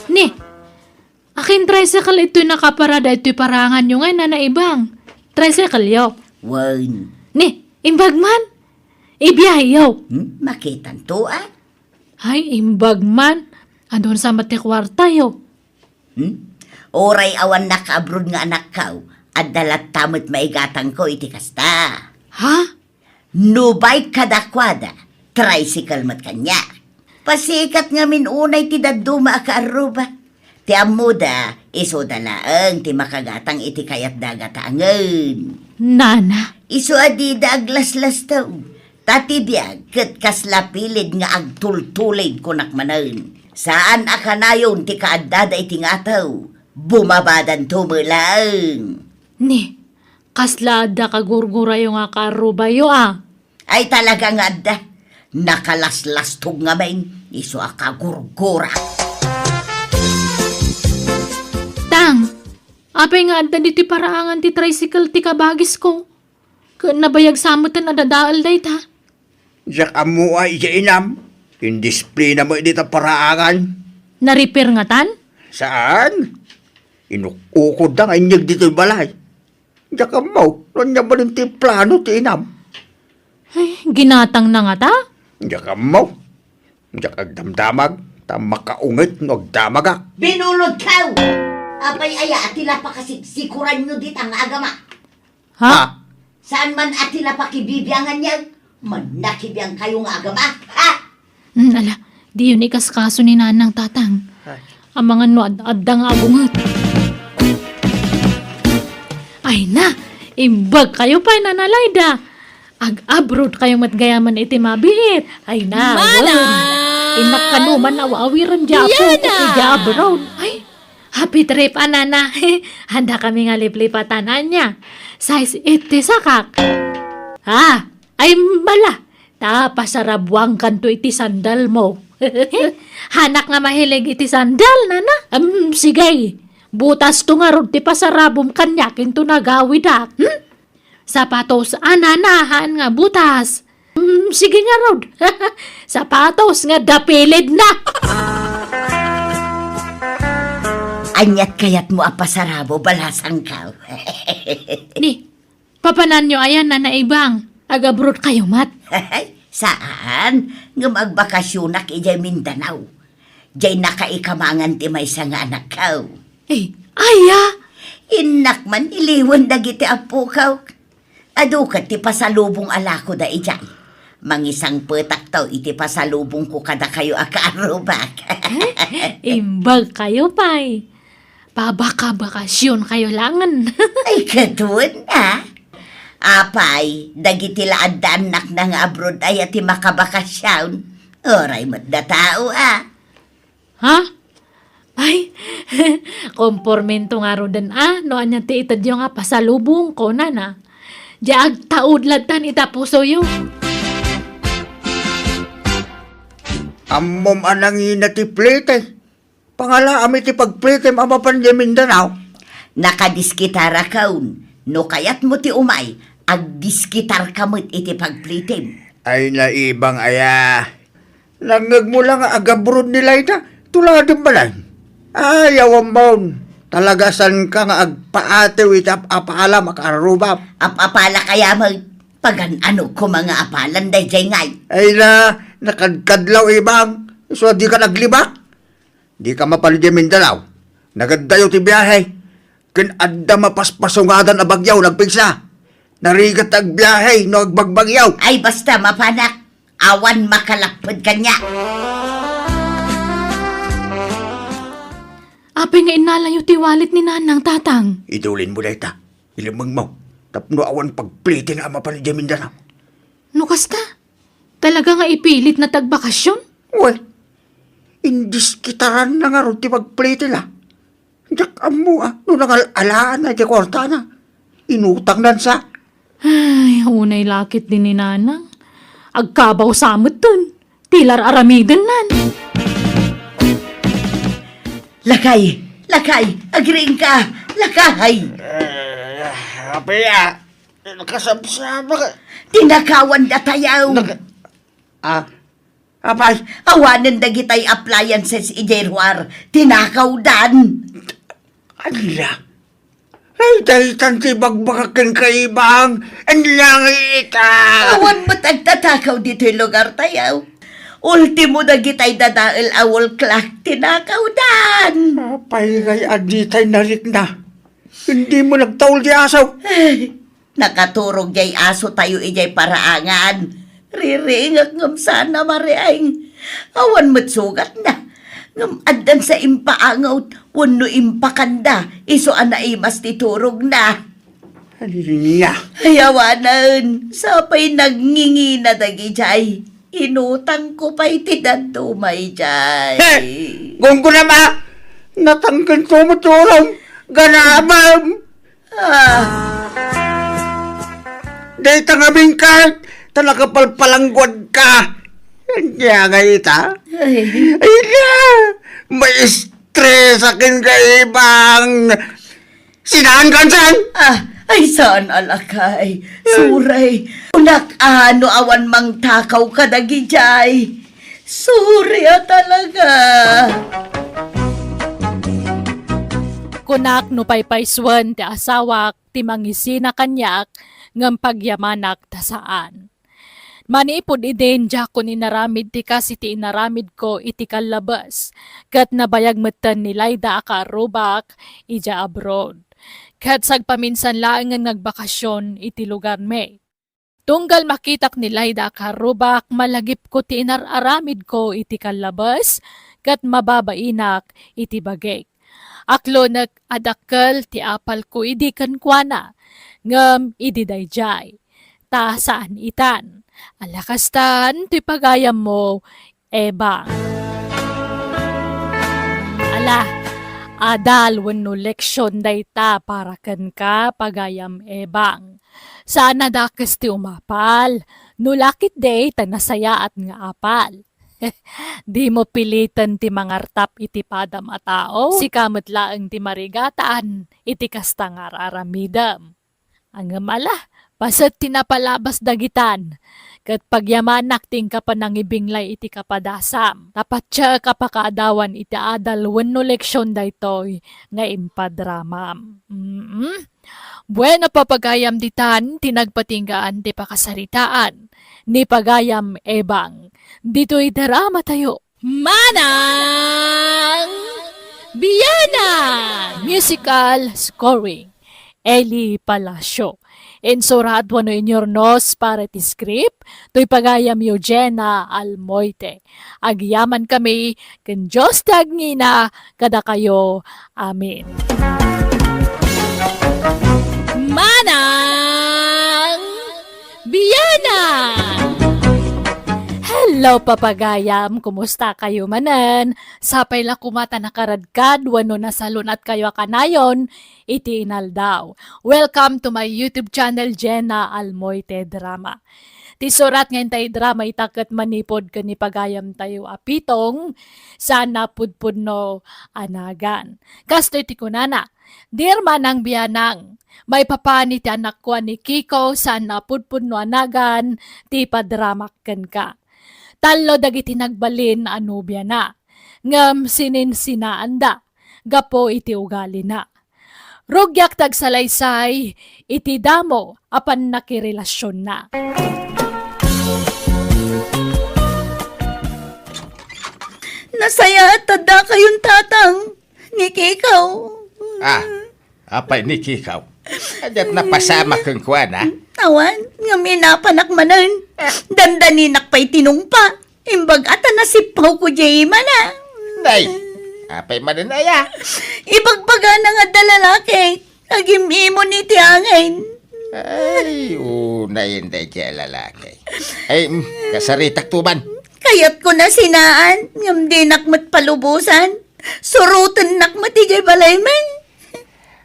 Ni, akin tricycle itoy nakaparada itoy paraanganyo ngay, Nana Ibang? Tricycle-yo? Wen. Ni, imbag man? Ibiyaheyo? Hmm? Makitanto a? Ay, imbag man. Adun sa met ti kuartayo? Hmm? Uray awan naka-abroad nga anakko, adda latta met maigatangko iti kasta. Ha? No bike kadakuada, tricycle met kaniak. Pasikat ngamin unay ti dadduma a kaarruba. Ti ammoda, isuda laeng ti makagatang iti kayatda a gatangen. Nana. Isu a dida aglaslastaw. Ta ti biag ket kasla pilid nga agtultulid, kunak manen. Saan a kanayon ti kaaddada iti ngataw. Bumabadanto met laeng. Ni, kasla adda kagurgurayo nga kaarrubayo a? Ay, talaga nga adda. Nakalaslastog ngamin, isu a kagurgura. Tang, apay nga adda ditoy paraangan ti tricycle ti kabagisko? Ket nabayag sa meten a dadael dayta. Diak ammo a, idiay inam. Indisplina met dita paraangan. Na-repair ngatan? Saan? Inuk-ukodda nga inyeg ditoy balay. Diak ammo no ania manen ti plano ti inam. Ay, ginatangna ngata? Diak ammo. Diak agdamdamag, ta makaunget no agdamagak. Binulodkaw! Apay aya a ti la pakasiksikuranyo dita nga agama? Ha? Ha? Saan man a ti la pakibibianganyo? Mannakibiangkayo nga agama, ha? Hmm, ala, diyon ikaskaso ni Nanang, Tatang. Ay. Amangan no ad-, adda nga agunget. Ay na, imbag kayo pay, Nana Layda. Ag-abroad kayo met gayaman iti mabiit. Ay na, Mana! Wen. Innak kano man aw-awiran di apo ko Diana! Iti abroad. Ay, happy trip, a, Nana. Handa kami nga liplipatan, ania. Size eight ti sakak. Ah, ay bala. Ta pasarabuangkanto iti sandal mo. Hanak nga mahilig iti sandal, Nana. Am, sige. Butas to ngarud ti pasarabom kaniak inton agawidak. Hmm? Sapatos a nanahan nga butas. Hmm, sige ngarud. Sapatos nga dapilid na. Aniat kayatmo a pasarabo, balasangkaw? Ni, papananyo ayan, Nana Ibang? Ag-abroad kayo met? Saan? Ngem agbakasyonak idiay Mindanao. Diay nakaikamangan ti maysa nga anakko. Eh, aya? Innak man iliwen dagiti appokaw. Adu ket ti pasalubong a lakoda idiay. Mangisangpetakto iti pasalubongko kadakayo a kaarrubak. Imbag kayo pay. Pabakabakasyon kayo langen. Ay, kaduen, a. Apay, dagiti la adda annakna nga abroad aya ti makabakasyon. Uray met da tao, a. Ha? Ay, kompormento ngaruden, a, no ania ti itedyo nga pasalubongko, Nana. Diay agtaud lattan ita pusoyo. Ammom a nangina ti plete. Pangalaam iti pagplitem a mapan idiay Mindanao. Nakadiskitarakon. No kayatmo ti umay, agdiskitarka met iti pagplitem. Ay, naibang aya. Nangngegmo la nga agabroad ni Laida, tuladem balay. Ay, awammon. Talaga sanka nga agpaatew iti ap-apalam a kaarrubak. Ap-apala kaya met? Pagan-ano koma nga apalan daydiay ngay? Ay na, nakadkadlaw, Ibang. Isu a dika naglibak. Dika mapan idiay Mindanao. Nagaddayo ti biahe. Ken adda mapaspasungadan a bagyo nagpigsa. Narigat ta agbiahe no agbagbagyo. Ay, basta mapanak. Awan makalapped kaniak. Apay nga innalayo ti wallet ni Nanang, Tatang? Idulinmo dayta. Ilimengmo. Tapno awan pagpleten a mapan idiay Mindanao. No kasta, talaga nga ipilitna ti agbakasyon? Wen, indiskitaranna ngarud ti pagplitina. Diak ammo, a, no nangal-alaanna ti kuartana. Inutangnan sa. Ay, unay lakit din ni Nanang. Agkabaw sa metten. Ti lar-aramidennan. Lakay, lakay, agriingka, lakay. Eh, apay, a, nakasabsabak. Tinakawan datayo. Naka-, a, Apay, awanen dagitay appliances idiay ruar, tinakawdan. Ala, ay, daytan ti ibagbagak kenka, Ibang, ania ngay ita? Awan met agtatakaw ditoy lugartayo. Ultimo dagitay dadael a wall clock, tinakawdan. Apay ngay a ditay narikna? Dimo nagtaul ti aso? Ay, nakaturog jay asotayo idiay paraangan. Ririingek ngem saan a mariing. Awan met sugatna. Ngem addan sa impaangot wenno impakanda isu a naimas ti turogna. Ania? Ay, awanen. Sapay nagngingina dagidiay. Inutangko pay ti dadduma idiay. He! Gunggonam a! Natangkenko met ti urom! Ganabem! Ah. Dayta ngamin ka, ta nakapalpalangguadka. Ania ngay ita? Ay. Ay na! Maistresaken ka, Ibang! Sinaankan saan? Ah, ay, saan a lakay? Suray. Kunak a no awan mangtakaw kadagidiay. Sorry a talaga. Kunak no paypaysuen ti asawak ti mangisina kaniak ngem pagyamanak ta saan. Manipud idin, diakon inaramid ti kas iti inaramidko iti kallabes, ket nabayag metten ni Laida a kaarrubak idiay abroad. Ket sagpaminsan laengen nga agbakasyon iti lugarmi. Tunggal makitak ni Laida a kaarrubak, malagipko ti inar-aramidko iti kallabes, ket mababainak iti bagik. Aklonek a dakkel ti apalko idi kenkuana, ngem idi daydiay, ta saan itan. Ala kastan ti pagayammo, Ebang. Ala, adal wenno leksion dayta para kenka, pagayam Ebang. Saan a dakes ti umapal. No lakit day, ta nasayaat nga apal. Dimo piliten ti mangartap iti padam a tao, sika met laeng ti marigatan iti kasta nga ar-aramidem. Ngem ala, paset ti napalabas dagitan, ket pagyamanak ti inka panangibinglay iti kapadasam. Ta patiek a pakaadawan iti adal wenno leksion daytoy nga impadramam. Mm. Bueno, papagayam, ditan ti nagpatinggaan ti pakasaritaan ni Pagayam Ebang. Ditoy drama tayo. Manang Bianang! Musical scoring, Eli Palacio. Insurat wenno inyurnos para ti script, toy pagayam Eugenia Almoite. Agyamankami ken Dios ti agngina kadakayo. Amen. Manang Bianang! Hello, papagayam! Kumusta kayo manen? Sapay la koma ta nakaradkad wenno nasalun-at kayo a kanayon iti inaldaw. Welcome to my YouTube channel, Jenna Almoite Drama. Ti surat nga intay drama ita ket manipud ken ni pagayam tayo a Pitong, saan a pudpudno a nagan. Kastoy ti kunana, Dear Manang Bianang, maipapan iti anakko a ni Kiko, saan a pudpudno a nagan ti padramak kenka. Tallo dagiti nagbalin a nobiana, ngem sininsinaanda gapu iti ugalina. Rugiak ti agsalaysay iti damo a pannakirelasionna. Nasayaat ta dakayon, Tatang, ni Kikaw. Ah, apay ni Kikaw? Adiak napasamak kenkuana? Awan, ngem inapanak manen. Dandaninak pay tinungpa. Imbag a ta nasippawko diay imana. Nay, apay manen aya? Ibagbagana nga adda lalaki, agim-imon iti angin. Ay, unayen daydiay a lalaki. Ay, mm, kasaritakto man. Kayatko na sinaan, ngem dinak met palubosan. Surotennak met idiay balaymi.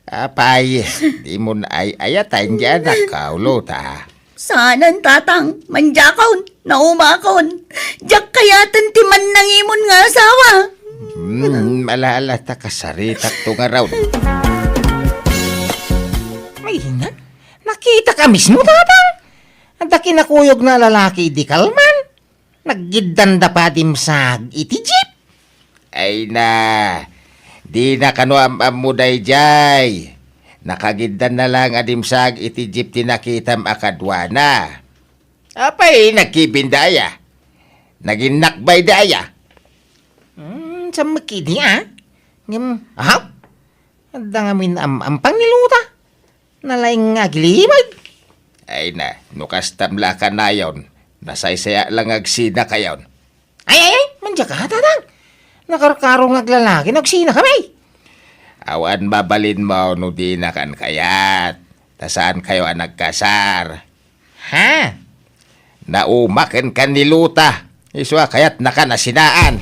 Apay, dimon ay-ayatan diay anakko, Luta. Saanen, Tatang. Mandiakon, naumakon. Diak kayaten ti mannangimon nga asawa. Hmm, ala-ala ta kasaritakto ngarud. Ay, na, nakitak a mismo, Tatang. Adda kinakuyogna a lalaki idi kalman. Naggiddanda pay a dimsag iti jeep. Ay na, dina kano am-ammo daydiay. Nakagiddanna laeng a dimsag iti jeep ti nakitam a kaduana. Apay, nagkibinda aya? Naginnakbayda aya? Hmm, sammek idi, a? Ngem, aha? Adda ngamin am-ampang ni Luta. Nalaing nga agilimag. Ay na, no kastam la a kanayon, nasaysayaat la nga agsinakayon. Ay, ay, ay, mandiak, Tatang. Nakarkaro nga aglalaki no agsinakami. Awan mabalinmo no dinakan kayat, ta saankayo a nagkasar. Ha? Naumaken kan ni Luta. Isu a kayatnakan a sinaan.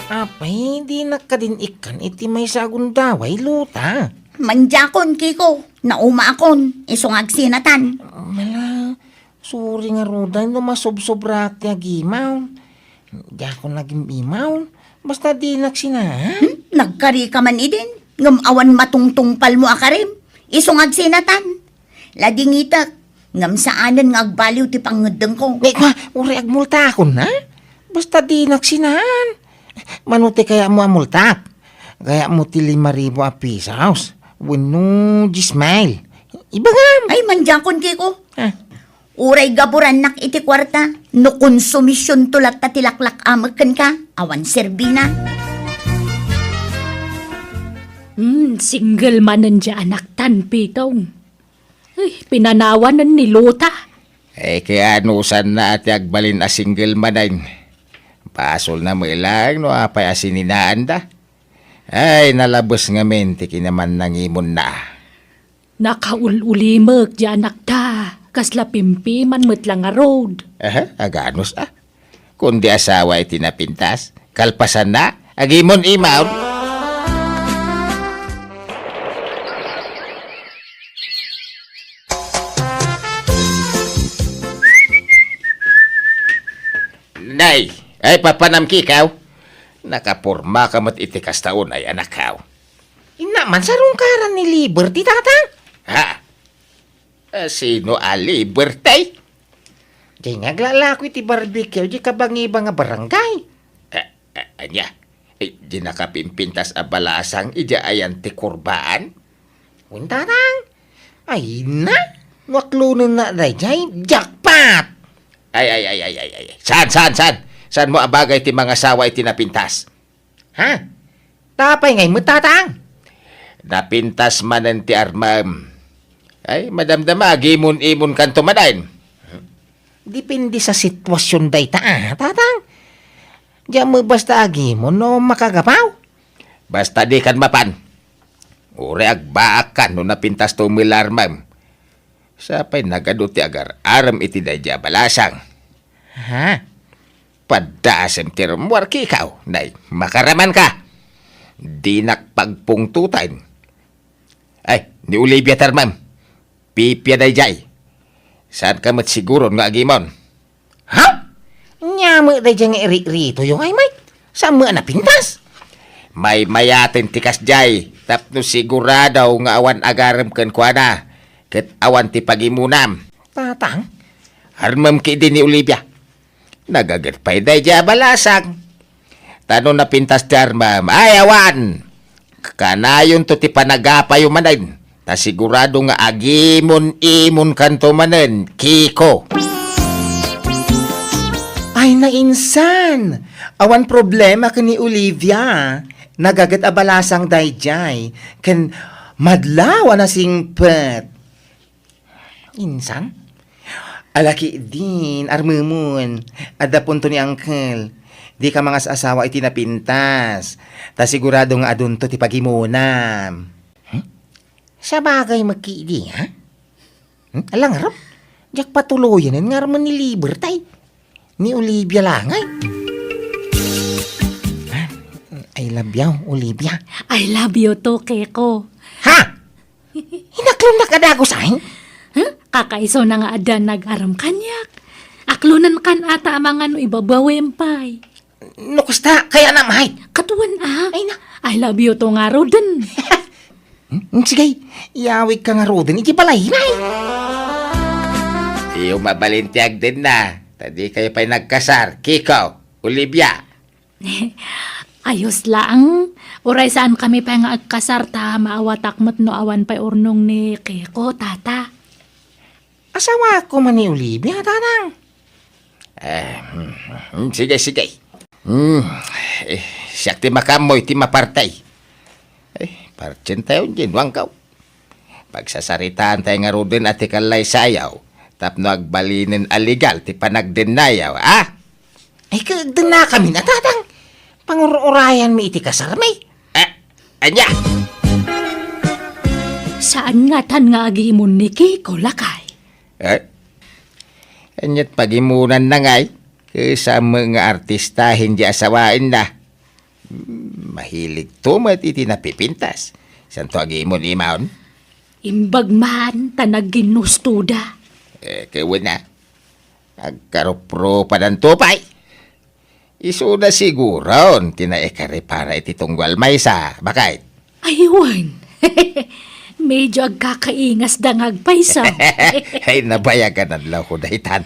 Apay, dinak kadin ikkan iti maysa a gundaway, Luta. Mandiakon, Kiko. Naumaakon. Isu nga agsinatan. Mala, sorry ngaruden no masobsobrak ti agimaw. Diakon agim-imaw. Basta dinak sinaan. Hmm? Nagkarika man idin. Ngem awan matungtungpalmo a karim. Isu nga agsinatan. Ladingitek, ngem saanen nga agbaliw ti pangngeddengko. Ni, kua, uray agmultakon, ha? Basta dinak sinaan. Mano ti kayatmo a multak? Kayatmo ti lima ribu a pesos? Wenno dies mil? Ibagam! Ay, mandiakon, Kiko. Ah. Uray gaburannak iti kuarta, no konsumisionto latta ti laklak-amek kenka, awan serbina. Hmm, single manen diay anaktan, Pitong. Ay, pinanawanen ni Luta. Eh, kaya anusanna a ti agbalin a single manen. Basolna met laeng no apay a sininaanda. Ay, nalabes ngamin ti kinamannangimonna. Nakaul-ulimek diay anakta, kasla pimpiman met la ngarud. Aha, aganus a. Kundi asawa iti napintas, kalpasanna, agimon-imon. Ay, ay, papanam, Kikaw. Nakapormaka met iti kasta unay, anakkaw. Inna man, sarungkaran ni Liberty, Tatang. Ha? A, sino a Liberty? Diay nga aglalako iti barbecue, diay kabangiba nga barangay. A, a, ania? Ay, diay nakapimpintas a balasang idiay ayan ti kurbaan? Wen, Tatang. Ay na, no aklonenna daydiay, jackpot! Ay, ay, ay, ay, ay, ay. Saan, saan, saan? Saanmo a bagay ti mangasawa iti napintas? Ha? Ta apay ngay met, Tatang? Napintas manen ti armem. Ay, madamdama, agimon-imonkanto manen. Depende sa sitwasion dayta, a, Tatang. Diak met basta agimon no makagapu. Basta dikan mapan. Uray agbaakkan no napintasto met la armem. Sapay nagadu ti agar-arem iti daydiay a balasang. Ha? Paddaasem ti rummuar, Kikaw. Nay, makaramanka. Dinak pagpungtoten. Ay, ni Olivia ti armem. Pipia daydiay. Saanka met siguron nga agimon? Ha? Ania met daydiay nga irikritoyo ngay, Mike? Saan met a napintas? Maymayaten ti kasdiay, tapno sigurado nga awan agarem kenkuana, ket awan ti pagimonam. Tatang? Armem ketdi ni Olivia. Nagaget pay daydiay a balasang. Ta no napintas ti armem, ay awan! Kanayonto ti panagapayo manen, ta sigurado nga agimon-imonkanto manen, Kiko. Ay, nainsan! Awan problema ken ni Olivia. Nagaget a balasang daydiay, ken madlaw a nasingpet. Insan? Ala ketdin, armemon, adda punto ni Uncle. Dika mangas-asawa iti napintas, ta sigurado nga adunto ti pagimonam. Hmm? Sabagay met ketdi, ha? Hmm? Ala ngarud, diak patuloyen nga armen ni Liberty. Ni Olivia la ngay. I love you, Olivia. I love you too, Keko. Ha? Inaklonnak a dagus, ay? Huh? Kakaisuna nga adda nag-arem kaniak. Aklonenkan ata a mangano ibabawen pay. No kasta, kayatna met. Kaduan, a. Ay na. I love you too ngaruden. Hmm, sige, iyawidka ngaruden iti balay, nay. Diyo mabalin ti agdenna, ta dikayo pay nagkasar, Kiko, Olivia. Ayos laeng. Uray saankami pay nga agkasar ta maawatak met no awan pay urnong ni Kiko, Tata. Asawaak koma ni Olivia, Tatang. Eh, hmm, hmm, sige, sige. Hmm, eh, siak ti makaammo iti maparti. Eh, partientayon diay no anggaw. Pagsasaritaantayo ngaruden a ti kallaysayaw tapno agbalinen a legal ti panagdennayaw, a? Ay, kagdennakamin a, Tatang. Pangur-urayanmi iti kasarmi. Eh, ania? Saan ngatan nga agimon ni Kiko, lakay? Eh? Ania't pagimonanna ngay? Ket saan met nga artistahen diay asawaenna. Hmm, mahiligto met iti napipintas. Saanto agimon-imon? Imbag man ta nagginnustoda. Eh, ket wen a. Agkaruprupadanto pay. Isuda siguron ti naikaripara iti tunggal maysa, baket. Ay, wen. Medyo agkakaingasda nga agpayso. Ay, nabayagan a loko daytan.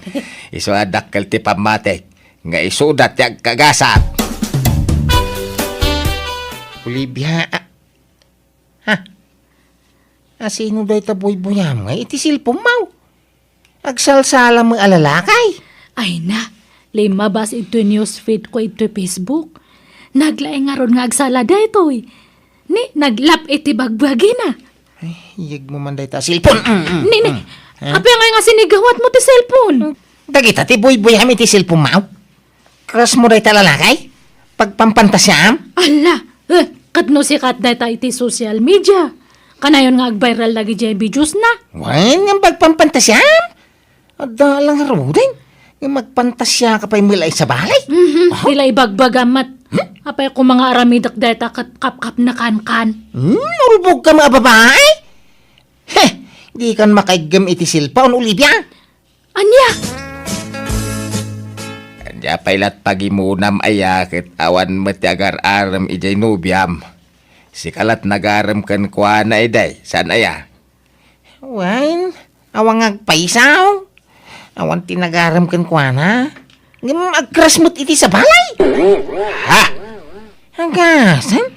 Isu a dakkel ti pammatik nga isuda ti agkagasat. Olivia, a-, ha? Asino dayta buybuyam nga iti cellphone-mo? Agsalsala met a lalaki? Ay na, limmabas iti newsfeed ko iti Facebook. Naglaing ngarud nga agsala daytoy. Ni, naglap iti bagbagina. Ay, iyegmo man dayta a cellphone. Mm, mm, Ni, ni, mm. Apay ngay nga sinigawatmo ti cellphone? Dagita ti buybuyam iti cellphone-mo? Crush-mo dayta a lalaki? Pagpampantasiam? Ala, eh, ket no sikat dayta iti social media, kanayon nga agviral dagidiay videos-na. Wen, nga pagpampantasiam? Adda la ngaruden nga magpantasiaka pay met la iti sabali. Mhm, Aha. Ti la ibagbagam met. Hmm? Apay koma nga aramidek dayta ket kapkapnekankan. Hmm, ulbodka met a babai? Heh, dikan makaiggem iti cellphone, Olivia. Ania? Ti apay lat pagimunam aya ket awan met ti agar-arem idiay nobiam? Sika lat nagarem kenkuana idi, saan aya? Wen, awan nga agpaysaw. Awan ti nagarem kenkuana. Ngem agkras met iti sabali. Ha? Agasan?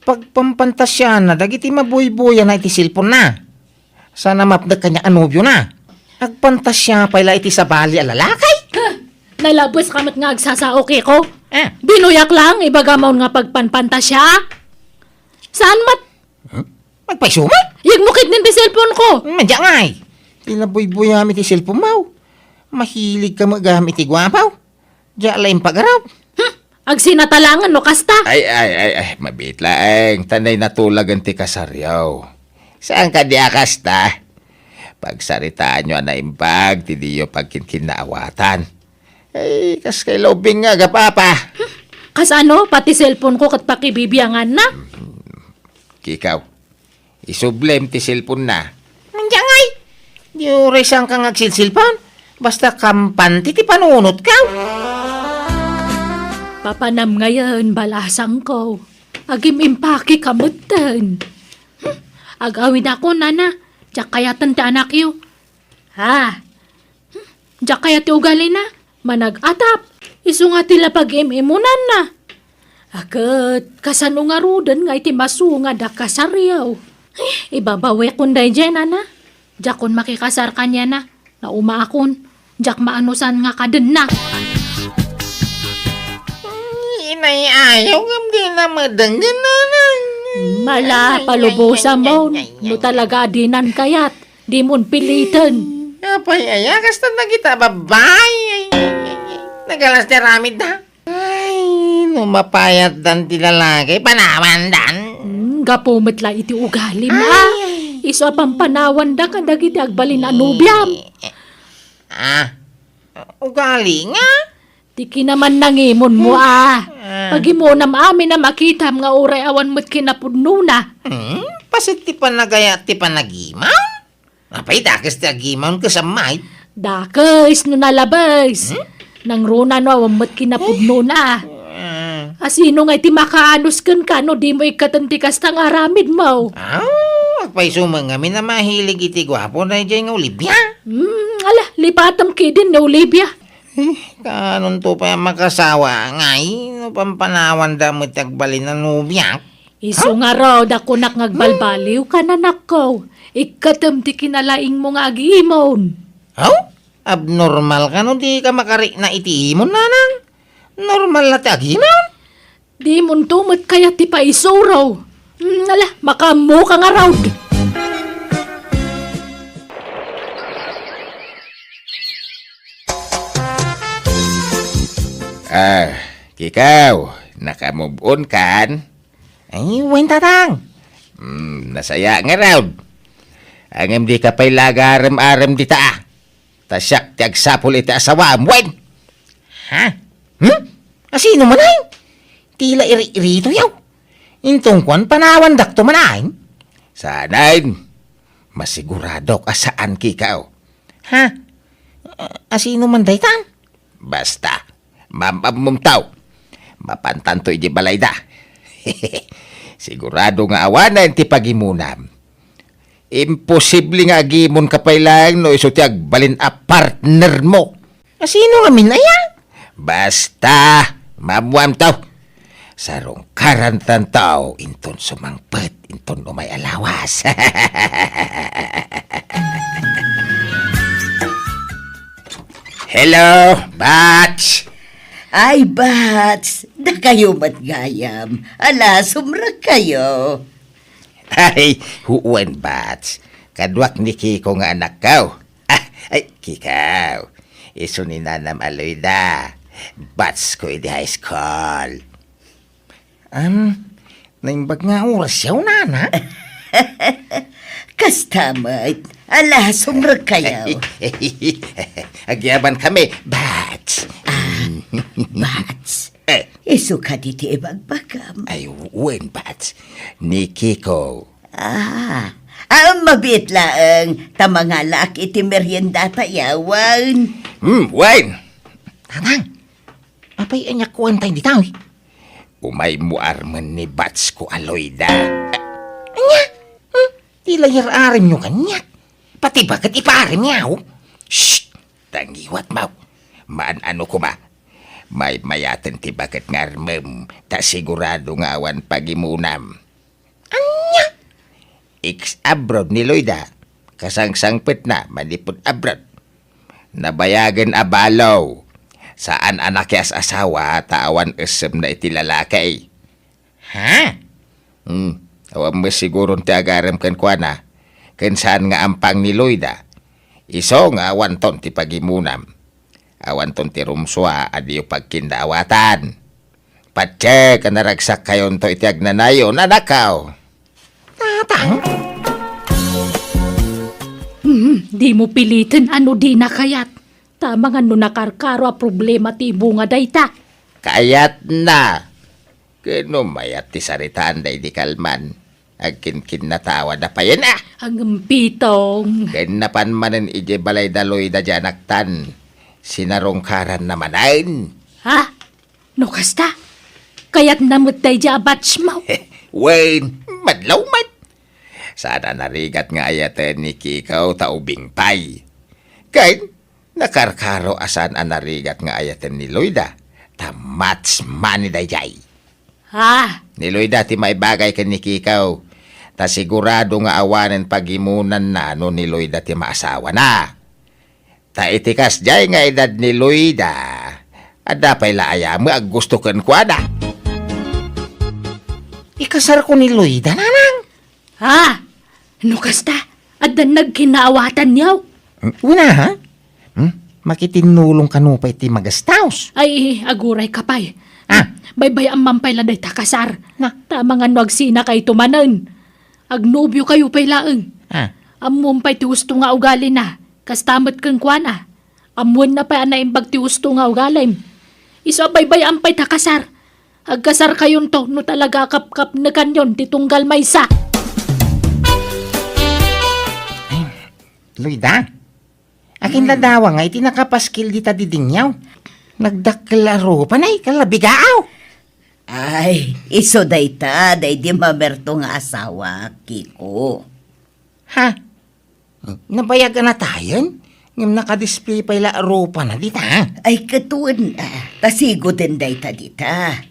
Pagpampantasyana dagiti mabuybuya na iti cellphone na. Sana mapdek kaniak a nobiona. Agpantasia pay la iti sabali a lalaki. Huh! Nalabes ka met nga agsasao, Kiko. Ah. Dinuyak lang, ibaga maon nga pagpanpantasia. Saan met? Huh? Agpayso met? Yegmo ketdin ti cellphone ko. Madya ngay. Ti nabuybuyam iti cellphone mo. Mahilig ka met gayam iti guapo. Diak la impagaraw. Hmm, agsinatalangen no kasta. Ay, ay, ay, ay, mabiit laeng, ta nay natulagen ti kasaryo. Saan kadi a kasta? Pagsaritaanyo a naimbag ti diyo pagkinkinnaawatan. Ay, kas kay lubing nga agapapa. Hmm, kasano? Pati cellphone ko ket pakibibianganna? Kikaw, isublem ti cellphone na. Mandiay ngay! Di uray saan ka nga agsilsilpon. Basta kampante ti panunot ka. Papanam ngayen, balasangko. Agim-impaki ka metten. Hmm, ag-awid ako, nana. Diak kayaten ti anakyo. Ha? Diak kayat ti ugalina, manag-atap. Isu nga ti la pag-im-imunanna. A ket, kasano ngaruden nga iti masungad a kasaryo? Eh, ibabawekon daydiay, nana. Diakon makikasar kaniana. Naumaakon. Diak maanusan nga kadenna. Inay-ayaw ngem di na madenggen, nana. Mala, ay, ay, palubosam ay, ay, ay, ay. No talaga a dinan kayat. Dimon piliten. Apay aya, kasta dagita babai. Ay, ay, ay, ay. Nagalas ti aramidda. Ay, no mapayatdan ti lalaki, panawandan. Hmm, gapu met la iti ugalim, ay, a. Ay. Isu a pampanawanda kadagiti agbalin a nobiam. Ah, ugali nga? Ti kinamannangimonmo, a. Ah. Pagimunam amin a makitam nga uray awan met kinapudnona. Hmm? Paset ti panagayat ti panagimon? Apay, dakes ti agimon ket sammay? Dakes no nalabes. Hmm? Nangruna no awan met kinapudnona. Ah. A sino ngay ti makaanus kenka no dimo ikkaten ti kasta nga aramidmo? Ah, agpayso met ngamin a mahilig iti guapo daydiay nga Olivia. Hmm, ala, lipatem ketdin ni Olivia. Eh, kaanonto pay a makasawa ngay no pampanawanda met ti agbalin a nobiak? Isu ngarud a kunak nga agbalbaliw ka, nanakko. Ikkatem ti kinalaingmo nga agimon. Aw? Abnormal ka no di ka makarikna iti imon, nanang. Normal la ti agimon. Dimonto met kayat ti paisuro. Hmm, ala, makaammo ka ngarud. Ah, Kikaw, naka-move on kan? Ay, wen, tatang. Hmm, nasaya ngarud. Ngem di ka pay la agarem-arem dita, a. Ta siak ti agsapul iti asawaam, wen. Ha? Hmm? A sino man ay? Ti la iri-iritoyo. Inton kuan, panawandakto man ay? Saan? Masiguradok a saan, Kikaw. Ha? A, a sino man daytan? Basta, maam-ammomto. Mapantanto idiay balayda. Sigurado nga awanen ti pagimunam. Imposible nga agimonka pay laeng no isu ti agbalin a partnermo. A sino ngamin aya? Basta, maammoamto. Sarungkarantanto inton sumangpet inton umay a lawas. Hello, Bats! Ay, Bats! Dakayo met gayam. Ala, sumrekkayo. Ay, wen, Bats. Kaduak ni Kiko nga anakko. Ah, ay, Kikaw. Isu ni Nanam a Loida. Batsko idi high school. Am, naimbag nga orasyo, nana? Kasta met. Ala, sumrekkayo. Agyaban kami, Bats. Ah, Bats. Eh. Isu kadi ti ibagbagam? Ay, wen, Bats. Ni Kiko. Ah, ah, mabiit laeng. Ta mangalaak iti meriendata, yawan. Hmm, wen. Tatang, Apay ania kuantay dita, oy? Umaymo armen ni batsko a Loida. Ania? Hmm? Ti layar-arimyo kaniak? Pati baket ipaarimyo? Shh! Tangiwat, Maw. Maan-ano koma. Maymayaten ti baket nga armem, ta sigurado nga awan pagimunam. Ania? Ex-abroad ni Loida. Kasangsangpetna manipud abroad. Nabayagen a balo. Saan a nakias-asawa ta awan essemna iti lalaki. Ha? Hmm, awan met siguron ti agarem kenkuana. Ken saan nga ampang ni Loida. Isu nga awanton ti pagimunam. Awanton ti rumsua a diyo pagkinnaawatan. Patse ka naragsakkayonto iti agnanayon, anakko. Tatang? Hmm, dimo piliten a no dina kayat. Ta amangan no nakarkaro a problema ti ibunga dayta. Kayatna. Ken no mayat ti saritaan daydi kalman, agkinkinnatawa da payen a. Agempitong. Ken napan manen idiay balay da Loida diay anaktan. Sinarungkaranna manen. Ha? No kasta, kayatna met daydiay a batchmo? Wen, madlaw met. Saan a narigat nga ayaten ni Kikaw ta ubing pay. Ken, nakarkaro a saan a narigat nga ayaten ni Loida, ta match money daydiay. Ah! Ni Loida ti maibagay ken ni Kikaw, ta sigurado nga awanen pagimunanna no ni Loida ti maasawana. Ta iti kasdiay nga edad ni Loida, adda pay la aya met aggusto kenkuana. Ikasarko ni Loida, nanang? Ha? No kasta, addan nagkinaawatanyo? Hmm, una, ha? Hmm? Makitinnulong kano pay ti magastaos? Ay, aguray ka pay. Ah. Baybay-am man pay la dayta kasar. Na? Ta amangan no agsinakayto manen. Agnobiokayo pay laeng. Ah. Ammom pay ti husto nga ugalina. Kasta met kenkuana. Ammoenna pay a naimbag ti husto nga ugalim. Isu a baybay-am pay ta kasar. Agkasarkayonto no talaga a kapkapnekanyon ti tunggal maysa. Ay, Loida, akin la dawa nga iti nakapaskil dita didingyaw. Nagdakkel a rupa, nay, kalabigaaw. Ay, isu dayta, daydi mamerto nga asawa, Kiko. Ha? Nabayag a natayen? Ngem nakadisplay pay la a rupana dita. Ay, ket wen, ah, ta sigoden dayta dita.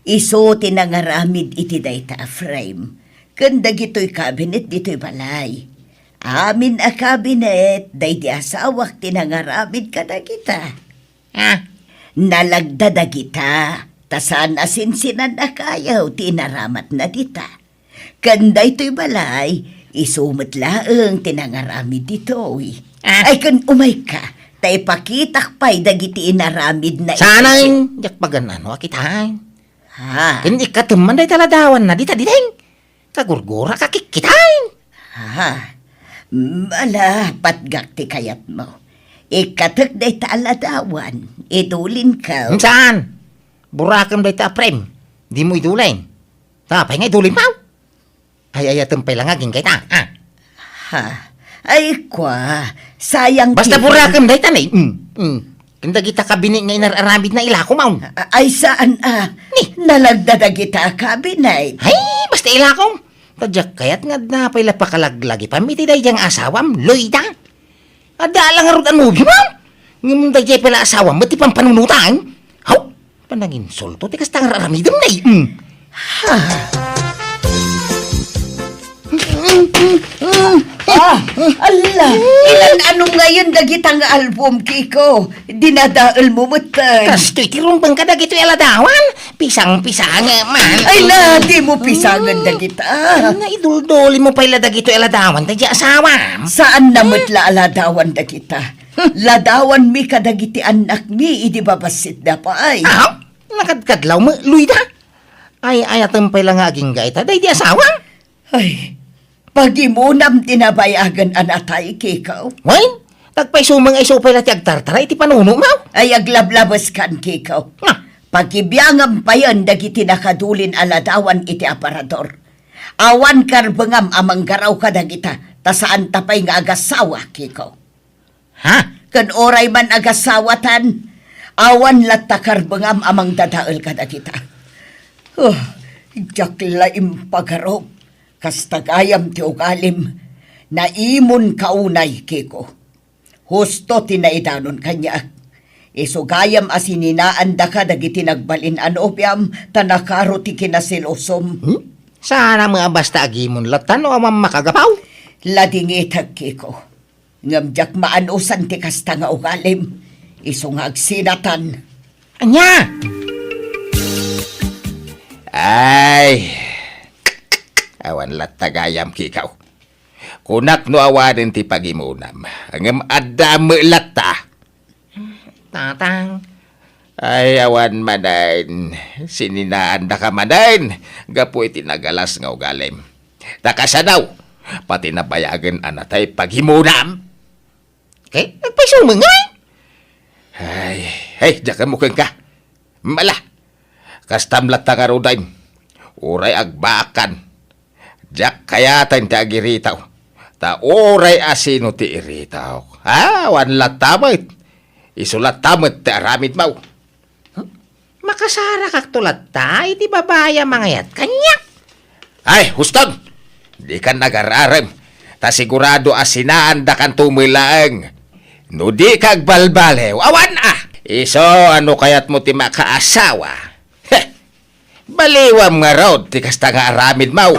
Isu ti nangaramid iti dayta a frame. Ken dagitoy cabinet ditoy balay. Amin a cabinet, daydi asawak ti nangaramid kadagita. Ah. Nalagda dagita, ta saan a sinsinan a kayo ti inaramatna dita. Ken daytoy balay, isu met laeng ti nangaramid ditoy. Ah. Ay, ken umayka, ta ipakitak pay dagiti inaramidna iti Saan, diak pagan-ano a kitaan. Ha? Ken ikkatem man dayta ladawanna dita diding. Kagurgura ka kikkitaan. Ha? Ala, patgak ti kayatmo. Ikkatek dayta a ladawan, idulinko. Saan? Burakem dayta a frame. Dimo idulin. Ta apay nga idulinmo? Ay-ayatem pay la nga agingga ita, ah. Ha? Ay, kua, sayang Basta ti burakem dayta, ni. Mm, mm. Ken dagita kabinet nga inar-aramidna, ilakom, awn. A-, ay, saan, ah? Ni? Nalagda dagita a kabinet. Ay, basta ilakom. Ta diak kayat nga adda pay la pakalaglagipan iti daydiay nga asawam, Loida. Adda la ngarud a nobio, awn. Ngem daydiay pay la asawam, met ti pampanunotan. Haw! Pananginsulto ti kasta nga ar-aramidem, nay. Mm. Ah, ala, ilan-anong ngayon dagita nga album, Kiko? Dinadaelmo met, eh. Kastoy ti rumbeng kadagitoy a ladawan. Pisang-pisang, eh, man. Ay, la, dimo pisangen dagita. Ay, naiduldulinmo pay la dagitoy a ladawan, ta di asawam. Saan na met la a ladawan dagita? Ladawanmi kadagiti annakmi idi babassitda pay. Aw, nakadkadlaw met, Loida. Ay-ayatem pay la nga agingga ita daydi asawam. Ay, pagimunam ti nabayagen a natay, Kiko. Wen, agpayso met nga isu pay la ti agtartara iti panunotmo. Ay, aglablabeskan, Kiko. Nga? Pagibiangam payen dagiti nakadulin a ladawan iti aparador. Awan karbengam a manggaraw kadagita, ta saanta pay nga agasawa, Kiko. Ha? Ken uray man agasawatan, Awan latta karbengam a mangdadael kadagita. Oh, diak la impagarup. Kasta gayam ti ugalim. Naimonka unay, Kiko. Husto ti naidanon kaniak. Isu gayam a sininaandaka dagiti nagbalin a nobiam, ta nakaro ti kinaselosom. Hmm? Saan a met a basta agimon latta no awan makagapaw? Ladingitek, Kiko. Ngem diak maanusan ti kasta nga ugalim. Isu nga agsinatan. Ania? Ay, awan latta gayam, Kiko. Kunak no awanen ti pagimonam, ngem adda met latta. Tatang. Ay, awan manen. Sininaandaka manen gapu iti nagalas nga ugalim. Ta kasano, pati nabayagen a natay pagimonam? Ket agpayso met ngay? Ay, ay, diak ammo kenka. Mala, kastam latta ngaruden. Uray agbaakan. Diak kayaten ti agiritaw. Ta uray asino ti iritaw. Ha? Awan latta met. Isu latta met ti aramidmo. Hmm? Makasarakakto latta iti babai a mangayat kaniak. Ay, huston! Dikan agar-arem, ta sigurado a sinaandakanto met laeng. No dika agbalbaliw, awan a! Isu, ano kayatmo ti makaasawa? Heh! Baliwam ngarud ti kasta nga aramidmo.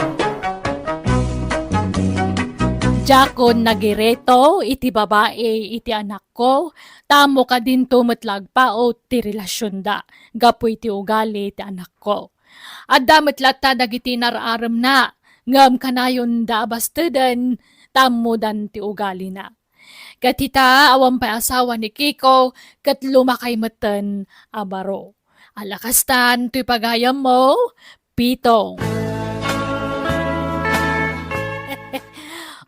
Diakon nagirito iti babai iti anakko, ta ammok a dinto met la agpaut ti relasionda gapu iti ugali ti anakko. Adda met latta dagiti nar-aremna, ngem kanayonda a basteden ta ammodan ti ugalina. Ket ita, awan pay asawa ni Kiko, ket lumakay metten a baro. Ala kastan toy pagayammo, Pitong.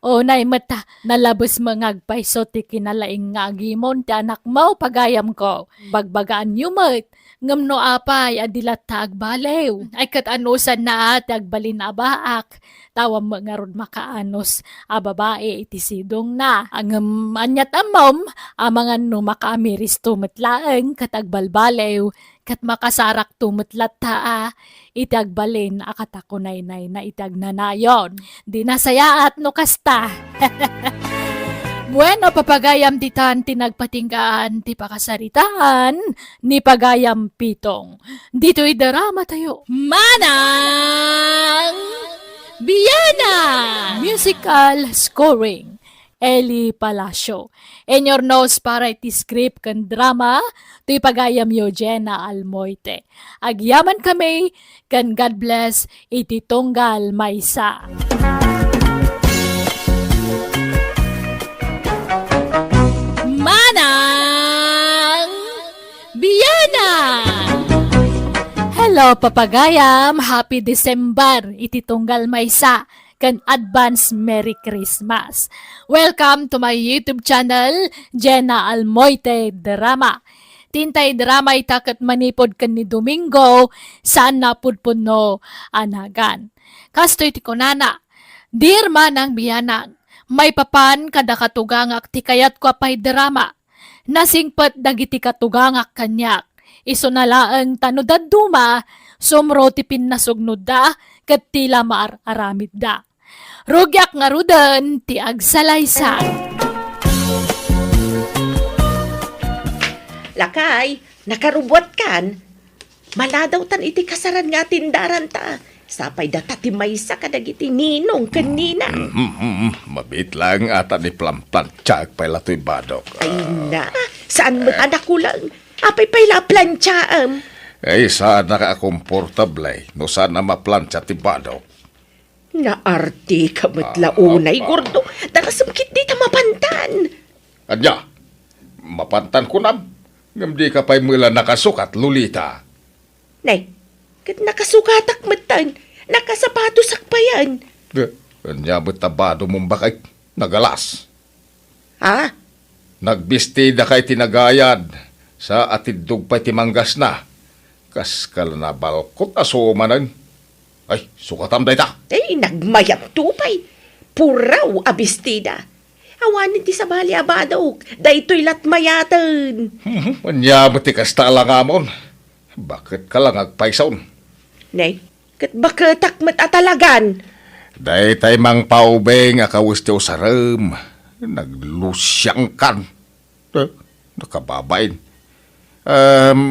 Unay met ta, nalabes met nga agpayso ti kinalaing nga agimon ti anakmo, pagayamko. Bagbagaanyo met, ngem no apay a di latta agbaliw, ay ket anusanna ti agbalin a baak, ta awan met ngarud makaanus a babai iti sidongna. Ngem aniat ammom, amangan no makaamiristo met laeng ket agbalbaliw, ket makasarakto met latta a iti agbalin a katakunaynayna iti agnanayon. Di nasayaat no kasta. Bueno, papagayam ditan ti nagpatinggaan ti pakasaritaan ni Pagayam Pitong. Ditoy drama tayo. Manang Biana! Musical scoring. Eli Palacio. Inyurnos para iti script ken drama, toy pagayamyo Jenna Almoite. Agyamankami ken God bless iti tunggal maysa. Manang Biana! Hello, papagayam! Happy December iti tunggal maysa ken advance Merry Christmas. Welcome to my YouTube channel, Jenna Almoite Drama. Ti intay drama ita ket manipud ken ni Domingo, saan a pudpudno a nagan. Kastoy ti kunana, Dear Manang Bianang, maipapan kada katugangak ti kayatko a pay drama. Nasingpet dagiti katugangak kaniak. Isuna laeng ta no dadduma, sumro ti pinnasugnodda ket ti la maar-aramidda. Rugiak ngaruden ti agsalaysay. Lakay, nakarubuatkan? Maladawtan iti kasaran nga atindaran ta. Sapay data ti maysa kadagiti ninong ken nina. Mm, mm, mm. Mabiit laeng ata ni planplantiaek pay la toy badok. Ay na, saan met a nakulang? Apay pay la a plantiaem? Ay, saan a komportable no saan a maplantia ti badok. Naartika met la unay, Gordo. Darasem ketdi ta mapantan. Ania? Mapantan kunam? Ngem dika pay met la nakasukat, Lolita. Nay, ket nakasukatak metten. Nakasapatosak payen. Eh, ania met ta bado, Mumbakay? Nagalas. Ha? Nagbistidaka iti nagayad, sa atiddog pay ti manggasna. Kas kala nabalkot a sumanen. Ay, sukatam dayta. Ay, nagmayat to pay. Puraw a bestida. Awan ti sabali a badok. Daytoy lat mayaten. Mhm, ania met ti kasta a langamon? Baket ka la nga agpayson. Ne, ket baketak met a talagan. Daytay mangpaubing a kawes ti usarem. Naglusiangkan. Eh, nakababain. Em,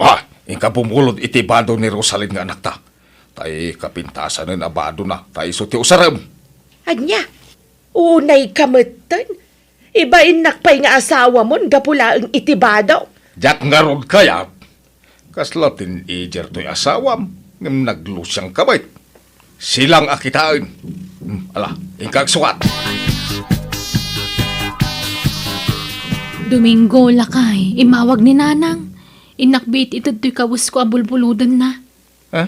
ah, inka bumulod iti bado ni Rosalyn nga anakta. Tay kapintasanen a badona, ta isu ti usarem. Ania? Unay ka metten? Ibainnak pay nga asawamon gapu laeng iti bado. Diak ngarud kayat. Kasla teenager toy asawam, ngem naglusiang ka met. Silang a kitaen. Hmm, ala, inka agsukat. Domingo, lakay, immawag ni Nanang. Innak biit ited toy kawesko a bulbulodenna. Ha?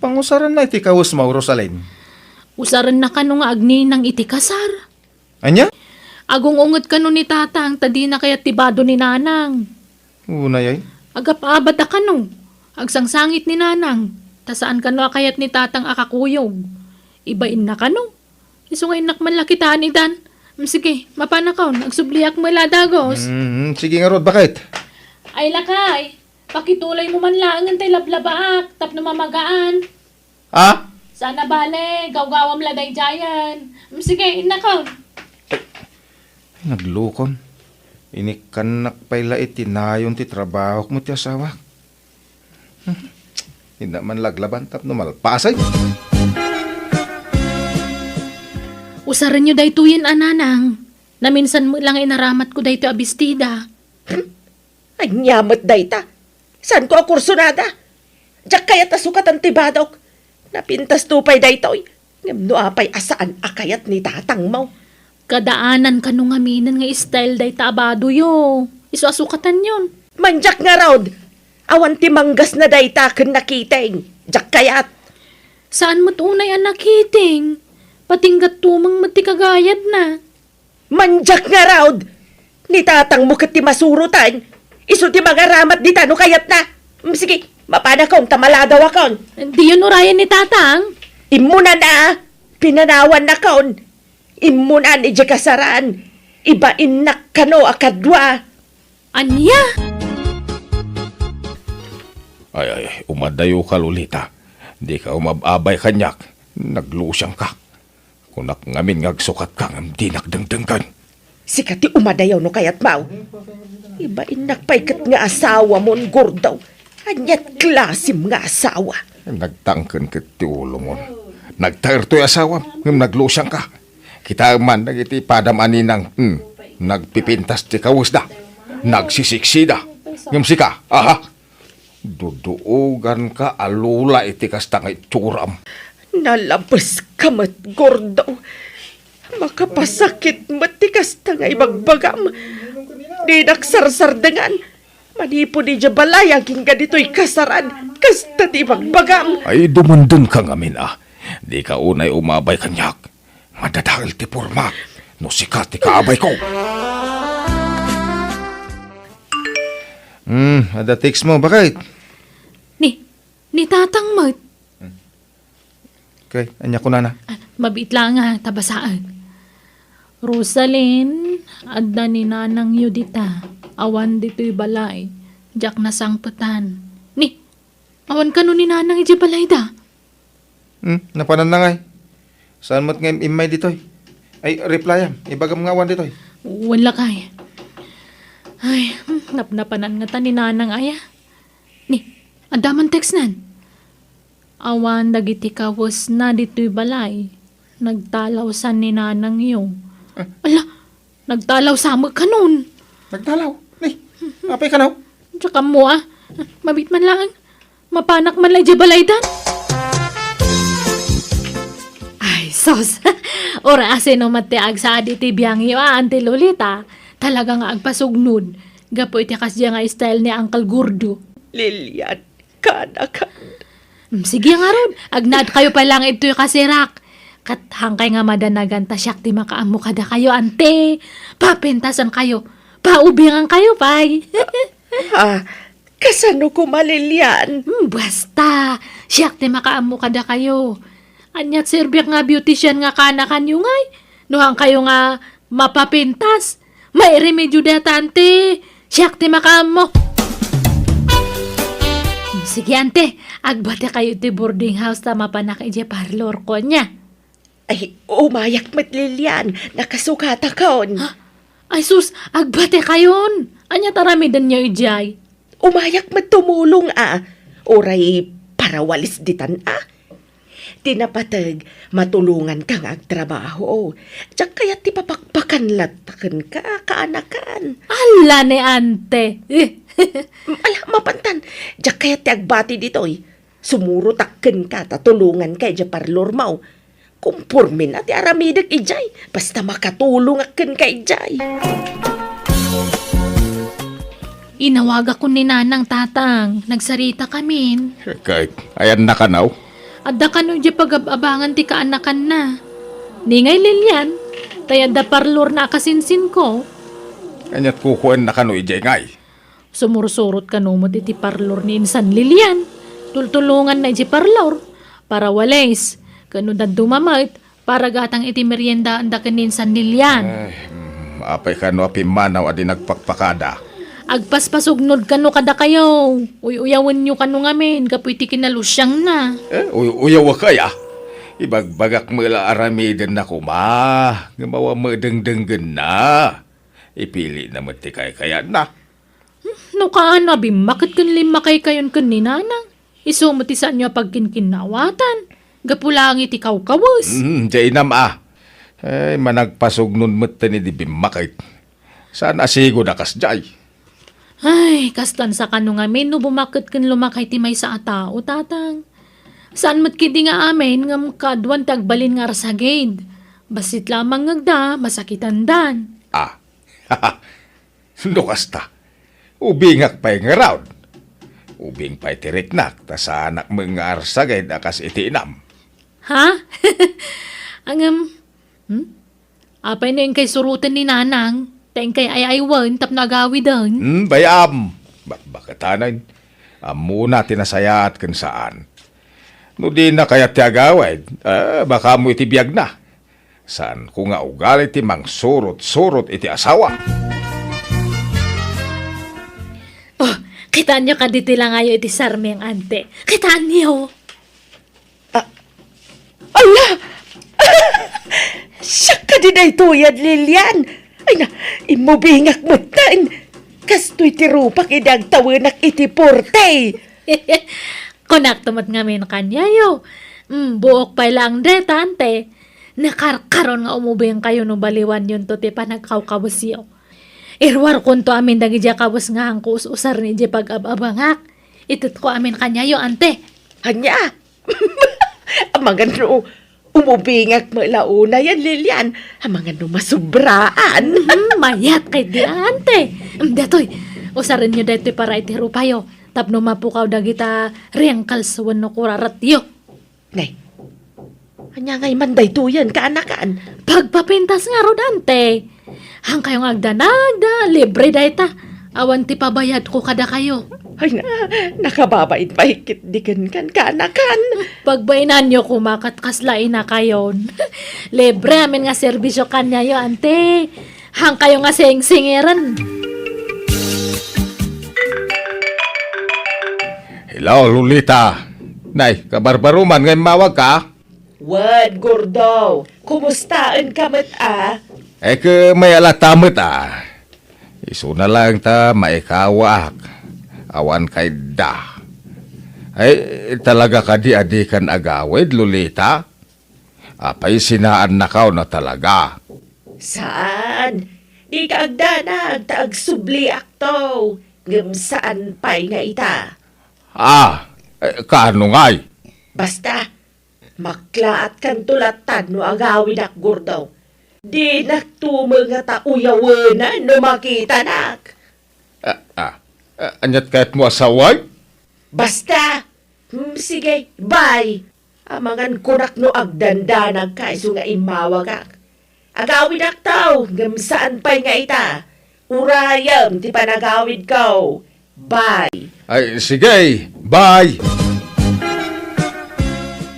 Pangusarenna iti kawesmo, Rosalyn? Usarenna kano nga agninang iti kasar? Ania? Agung-unget kano ni Tatang ta dina kayat ti bado ni Nanang. Unay ay? Agap-abada kano. Agsangsangit ni Nanang. Ta saan kano a kayat ni Tatang a kakuyog. Ibainna kano. Isu nga innak man la kitaan idan. Mm, sige, mapanakon. Agsubliak met la a dagus. Mm, sige ngarud, baket? Ay, lakay. Pakituloymo man laengen tay lablabaak tapno mamagaan. Ha? Saan a bale, gawgawam la daydiayen. Mm, sige, innakon. Ay, naglukon. Inikkannak pay la iti nayon ti trabahok met ti asawak. Hmm. Innak man laglaban tapno malpasen. Usarenyo daytoyen a Nanang. Naminsan met la nga inaramatko daytoy a bestida. Ania met dayta? Saanko a kursonada? Diak kayat a sukatan ti badok. Napintasto pay daytoy. Ngem no apay a saan a kayat ni tatangmo? Kadaanan kano ngaminen nga style dayta a badoyo. Isu a sukatanyon. Mandiak ngarud! Awan ti manggasna dayta ken nakiting. Diak kayat. Saan met unay a nakiting? Patinggat tumeng met ti kagayadna. Mandiak ngarud! Ni tatangmo ket ti masurotan, isu ti mangaramat dita no kayatna. Mm, sige, mapanakon ta maladawakon. Diyon urayen ni tatang? Immunan a, pinanawannakon. Immunan idiay kasaran, ibainnak kano a kadua. Ania? Ay, ay, ay, umadayoka, Lolita. Dika umab-abay kaniak. Naglusiangka. Kunak ngamin nga agsukatka ngem dinak dengdenggen. Sika ti umadayo no kayatmo. Ibainnak pay ket nga asawamon, Gordo. Aniat klasem nga asawa? Nagtangken ket ti ulomon. Nagtaer toy asawam ngem naglusiangka. Kitaem man dagiti padam a ninang, hmm, nagpipintas ti kawesda. Nagsisiksida. Ngem sika, aha? Duduoganka a lula iti kasta nga itsuram. Nalabeska met, Gordo. Makapasakit met ti kasta nga ibagbagam. Dinak sarsardengan. Manipud idiay balay agingga ditoy kasaran, kasta ti ibagbagam. Ay, dumundonka ngamin a. Dika unay umabay kaniak. Madadael ti pormak no sika ti kaabayko. Hmm, adda text mo, bakit? Ni, ni tatang met. Okay, ania kunana? Ah, mabiit lang nga, ta basaen. Rosalyn, adda ni nanangyo dita. Awan ditoy balay. Diak nasangpetan. Ni, awan kano ni nanang idiay balayda? Hmm, napananna ngay. Saan met nga im-, immay ditoy? Ay, replyam. Ibagam nga awan ditoy. Wen lakay. Ay, hmm, napnapanan ngata ni nanang aya. Ni, adda man textnan. Awan dagiti kawesna ditoy balay. Nagtalawsan ni nanangyo. Ah. Ala, nagtalawsa met kanon. Nagtalaw? Ni, apay kano? Diak ammo a. Mabiit man laeng. Mapanak man la idiay balaydan. Ay, sus. Uray sino met ti agsaad iti biangyo a, Auntie Lolita. Talaga nga agpasugnod. Gapu iti kasdiay nga style ni Uncle Gordo. Lilian, kanak. Mm, sige ngarud, agnaed kayo pay lang idtoy kasirak. Ket haankay nga madanagan ta siak ti makaammo kadakayo, ante. Papentasan kayo. Paubingan kayo pay. Ah, kasano koma, Lilian? Hmm, basta, siak ti makaammo kadakayo. Aniat serbiak nga beautician nga kanakanyo ngay? No haankayo nga mapapintas, mairemedio dayta, ante. Siak ti makaammo. Sige, ante, agbatekayo iti boarding house ta mapanak idiay parlor ko, ania? Ay, umayak met, Lilian. Nakasukatakon. Ha? Ay sus, agbatekayon. Ania ti aramidenyo idiay? Umayak met tumulong a. Uray parawalis ditan a. Ti napateg, matulonganka nga agtrabaho. Diak kayat ti papakpakan latta kenka, kaanakan. Ala ni ante. Ala, mapantan. Diak kayat ti agbati ditoy. Sumurotak kenka ta tulonganka idiay parlormo. Kompormena ti aramidek idiay, basta makatulongak kenka idiay. Inawagakon ni Nanang, Tatang. Nagsaritakamin. Ket, ayanna kano? Adda kano idiay pagab-abangan ti kaanakanna. Ni ngay, Lilian, tay adda parlorna a kasinsinko. Aniat kukuenna kano idiay ngay? Sumursurot kano met iti parlor ni insan Lilian. Tultulonganna idiay parlor. Parawalis. Ken no dadduma met, para gatang iti meriendaanda ken ni insan Lilian. Ay, mm, apay kano a pimmanaw a di nagpakpakada? Agpaspasugnod kano kadakayo. Uy-uyawenyo kano ngamin gapu iti kinalusiangna. Eh, uy-uyawek aya? Ibagbagak met la aramidenna koma, ngem awan met dengdenggenna. Ipilina met ti kaykayatna. Hmm, no kaano a bimmaket ken limmakaykayon ken ni Nanang, isu met ti saanyo a pagkinkinnawatan, gapu laeng iti kawkawes. Hmm, diay inam a. Ay, managpasugnod metten idi bimmaket. Saan a sigud a kasdiay. Ay, kastan sa kano ngamin no bumaket ken lumakay ti maysa a tao, Tatang. Saan met ketdi nga amin ngem kaaduan ti agbalin nga arsagid. Bassit lamang nga agda, masakitandan. Ah. No kasta, ubingak pay ngarud. Ubing pay ti riknak, ta saanak met nga arsagid a kas iti inam. Ha? Ngem, hmm? Apay no inkay suroten ni Nanang, ta inkay ay-aywen tapno agawiden? Hmm, bay-am. Bakbaketanen. Ammona ti nasayaat ken saan. No dina kayat ti agawid, eh, baka ammo iti biagna. Saanko nga ugali ti mangsurot-surot iti asawa. Oh, kitaenyo kadi ti langayo iti sarming, ante. Kitaenyo. Ah, ala! Siak kadi daytoyen, Lilian. Ay na, immubingak metten. Kastoy ti rupak idi agtawenak iti porte. Kunakto met ngamin kaniayo. Mm, buok pay laeng dayta, ante. Nakarkaron nga umubingkayo no baliwanyonto ti panagkawkawesyo. Iruarkonto amin dagidiay kawes nga haanko us-usaren idiay pag-ab-abangak. Itedko amin kaniayo, ante. Ania? Amangan no umubingak met la unayen, Lilian. Amangan no masubraan. Mhm, mayat ketdi, ante. Mm, datoy, usarenyo daytoy para iti rupayo tapno mapukaw dagita wrinkles wenno kuraratyo. Nay, ania ngay man daytoyen, kaanakan? Pagpapintas ngarud, ante. Haankayo nga agdanagda, libre dayta. Awan ti pabayadko kadakayo. Ay na, nakababain pay ketdi kenkan, kaanakan. Pagbainanyo koma ket kasla inakayon. Libre amin nga serbisyo kaniayo, ante. Haankayo nga singsingiren. Hello, Lolita. Nay, kabarbaroman nga immawagka? Wen, Gordo, kumustaenka met a? Ay, ket mayat latta met a. Isuna laeng ta maikawaak. Awan kayatda. Ay, talaga kadi a dikan agawid, Lolita? Apay, sinaannakaw na talaga? Saan? Dika agdanag ta agsubliakto, ngem saan pay nga ita. Ah, eh, kaano ngay? Basta, maklaatkanto latta no agawidak, Gordo. Dinakto met ngata uyawenan no makitanak. Ah, ah, ah, aniat kayatmo a sawen? Basta, hmm, sige, bye. Amangan kunak no agdandanagka isu nga immawagak. Agawidakto, ngem saan pay nga ita. Urayem ti panagawidko. Bye. Ay, sige, bye.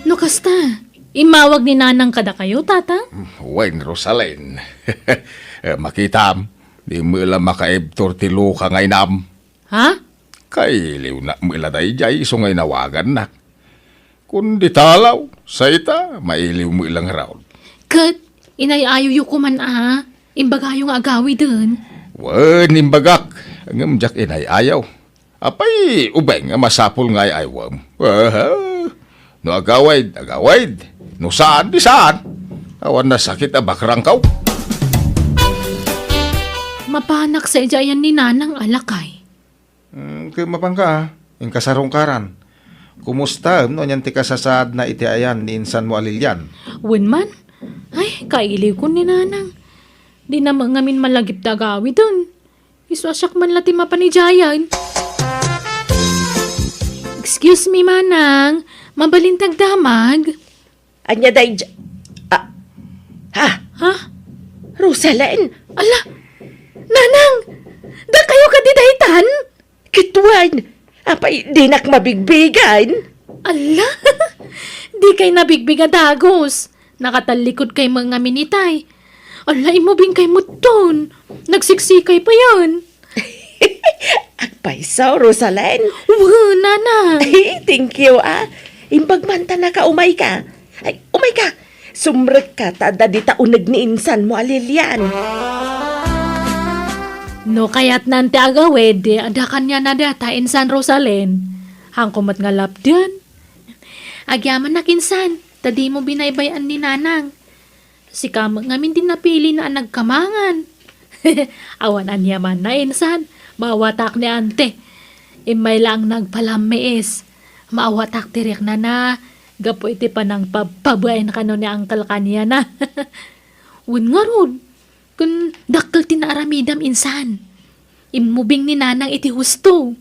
No kasta, Immawag ni Nanang kadakayo, Tatang? Wen, Rosalyn. Eh, makitam, di met la makaibtur ti luka nga inam. Ha? Kailiwnak met la daydiay isu nga inawagannak. Kundi talaw, sayta, mailiw met la ngarud. Ket, inay-ayoyo koman a, imbagayo nga agawiden. Wen, imbagak, ngem diak inay-ayaw. Apay, ubing nga masapul nga ay-aywem. Aha. No agawid, agawid. No saan, di saan. Awan nasakit a bakrangkaw. Mapanak sa idiay ayan ni Nanang a lakay. Hmm, ket mapanka, ah. Inka sarungkaran. Kumustaem no anian ti kasasaadna iti ayan ni insanmo a Lilian? Wen man. Ay, kailiwkon ni Nanang. Dina met ngamin malagip ti agawiden. Isu a siak man la ti mapan idiayen. Excuse me, Manang. Mabalin ti agdamag? Ania daydi-, ah, ha? Ha? Rosalyn? Ala, Nanang! Dakayo kadi daytan? Ket wen, apay dinak mabigbigan? Ala, dikay nabigbig a dagus. Nakatallikudkay met ngamin itay. Ala, immubingkay metton. Nagsiksikay payen. Agpayso, Rosalyn. Wen, Nanang. Ay, thank you, ah. Imbag man ta naka, umayka. Ay, umayka. Sumrekka ta adda dita uneg ni insanmo a Lilian. No kayatnan ti agawid, adda kaniana data insan Rosalyn. Haanko met nga lapdan. Agyamanak insan, ta dimo binaybay-an ni Nanang. Sika met ngamin ti napilina a nagkamangan. Awan aniamanna insan, maawatak ni Ante. Immay laeng nagpalammiis. Maawatak ti riknana, gapu iti panangpabpabain kano ni Uncle kaniana. Wen ngarud, ken dakkel ti naaramidam insan. Immubing ni Nanang iti husto.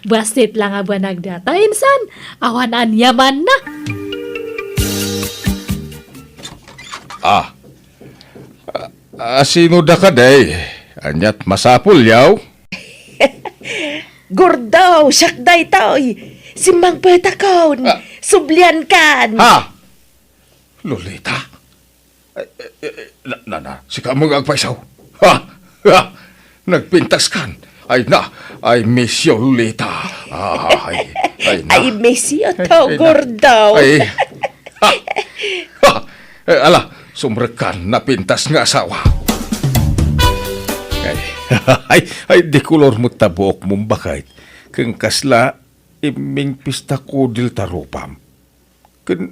Bassit la nga banag data, insan. Awan aniamanna. Ah. A-, asino da kadi? Aniat masapul, yaw? Gordo, siak daytoy. Simmangpetakon. Ah. Subliankan. Ha? Lolita? Ay, eh, eh, eh, na, na, na, sika met nga agpayso. Ha? Ha? Nagpintaskan. Ay na, I miss you, Lolita. Ay, ay na. I miss you too, ay na. Gordo. Ay, ha? Ha? Eh, ala, sumrekkan, napintas nga asawa. Ay, ay, ay, di kolor met ta buokmo, baket. Ken kasla, imming pista kudil ta rupam. Ken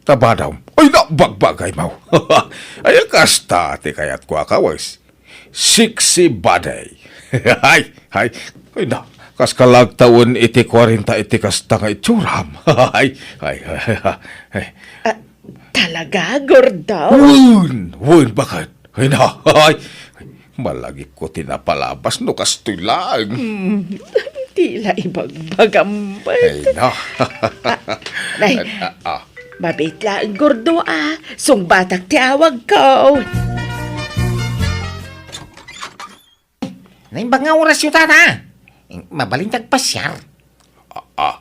tabadam. Ay, na, bagbagaymo. Ay, kasta ti kayatko a kawes. Sexy body. Ay, ay, ay, na, kas kalagtawen iti kuarenta iti kasta nga itsuram. Ay, ay, ay, ay. Ah, talaga, Gordo? Wen, wen, baket. Ay, na, ay, malagipko ti napalabas no kastoy laeng. Hmm, ti la ibagbagam met. Ay, na. Ah, nay, ah, ah. Mabiit laeng, Gordo, ah. Sungbatak ti awagko. Naimbag nga orasyo, tata. Mabalin ti agpasiar. Ah, ah.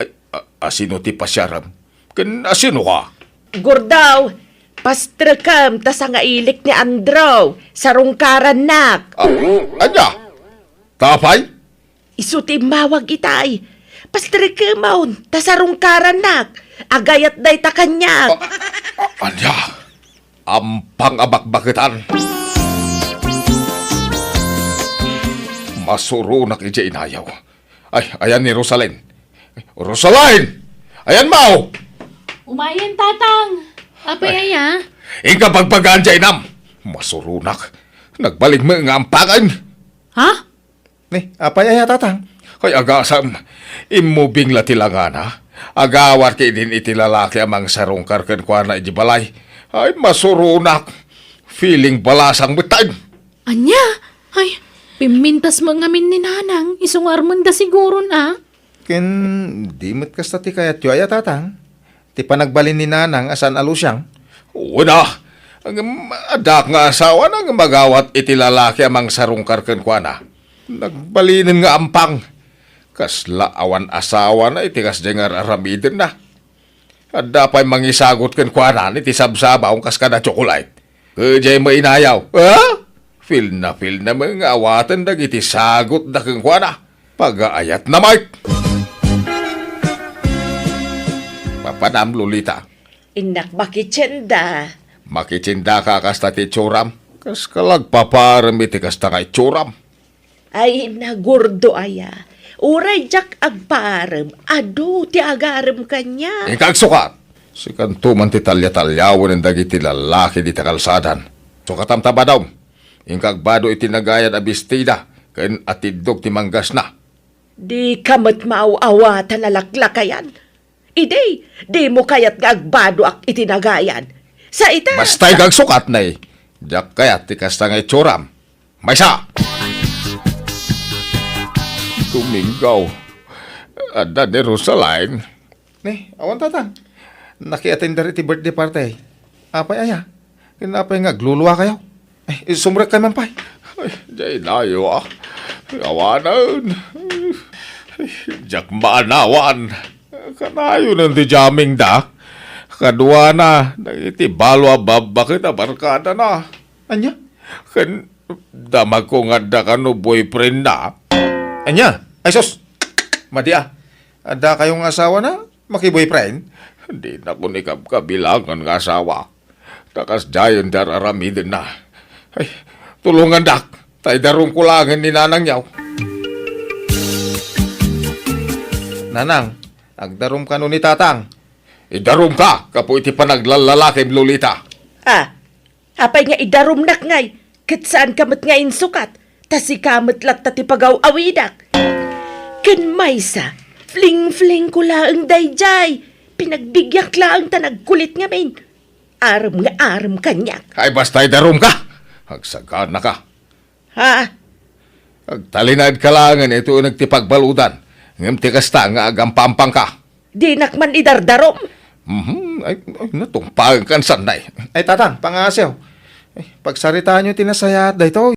Ay, a-, asino ti pasiaram? Ken asino ka? Gordo, pastrekem ta sangailik ni Andrew, sarungkarannak. Ah, ania? Ta apay? Isu ti immawag itay. Pastrekemon ta sarungkarannak. Agayat dayta kaniak. Ah, ah, ania? Ampang a bakbaketan. Masuronak idiay inayaw. Ay, ayan ni Rosalyn. Rosalyn! Ayanmo! Umayen, Tatang. Apay, ay, aya? Inka bagbagaan diay inam. Masuronak. Nagbaling met nga ampangen. Ha? Ni, apay aya, Tatang? Ay, agasam. Immubing la ti langana. Agawar ketdin iti lalaki a mangsarungkar kenkuana idiay balay. Ay, masuronak. Feeling balasang met taen. Ania? Ay, pimmintas met ngamin ni Nanang, isu nga armenda siguron a. Ken di met kasta ti kayatyo aya, Tatang? Ti panagbalin ni Nanang a saan a lusiang? Wen a, ngem addaak nga asawana ngem agawat iti lalaki a mangsarungkar kenkuana. Nagbalinen nga ampang. Kasla awan asawana iti kasdiay nga ar-aramidenna. Adda pay mangisagot kenkuana iti sabsabawna kas kada tsokolate. Ket diay mainayaw, ha? Feel na feel na met nga awaten dagiti sagutda kenkuana. Pagaayatna met! Papanam, Lolita. Innak makitienda. Makitiendaka kasta ti itsuram. Kaska la agpaparem iti kasta nga itsuram. Ay, nagurdo aya. Uray diak agparem, adu ti agarem kaniak. Inka agsukat! Sikanto man ti talia-taliawen dagiti lallaki dita kalsadan. Sukatam ta badom. Inka agbado iti nagayad a bestida ken atiddog ti manggasna. Dika met maaw-awatan a laklakayan. Idi, dimo kayat nga agbadoak iti nagayad. Sa ita, basta sa- inka agsukat, nay. Diak kayat ti kasta nga itsuram. Maysa! Domingo, adda ni Rosaline. Ni, awan, Tatang. Nakiatender iti birthday party. Apay aya? Ken apay nga agluluakayo? Ay, sumrekkayo man pay. Ay, diay nayo, ah. Awanen. Ay, diak maanawan. Kanayon ti jamming da. Kaduana, dagiti balo a babbaket a barkadana. Ania? Ken damagko nga adda kano boyfriend na. Ania? Ay, sus! Madi, ah. Adda kayo nga asawa na? Maki-boyfriend? Dinakon ikabkabilangan nga asawa. Ta kasdiayen ti ar-aramidenna. Ay, tulongandak, ta idarumko laengen ni nanangyo. Nanang, agdarum kano ni tatang. Idarumka, gapu iti panaglallalakim, Lolita. Ah, apay nga idarumnak ngay, ket saanka met nga insukat, ta sika met latta ti pagaw-awidak. Ken maysa, fling-flingko laeng daydiay. Pinagbibiak laeng ta nagkulit ngamin. Arem nga arem kaniak. Ay, basta idarumka. Agsaganaka. Ha? Agtalinaedka laengen iti uneg ti pagbaludan, ngem ti kasta nga agampampangka. Dinak man idardarum. Mhm. Ay, ay, natungpaenkan, sannay. Ay, tatang, pangngasiw. Ay, pagsaritaanyo ti nasayaat daytoy.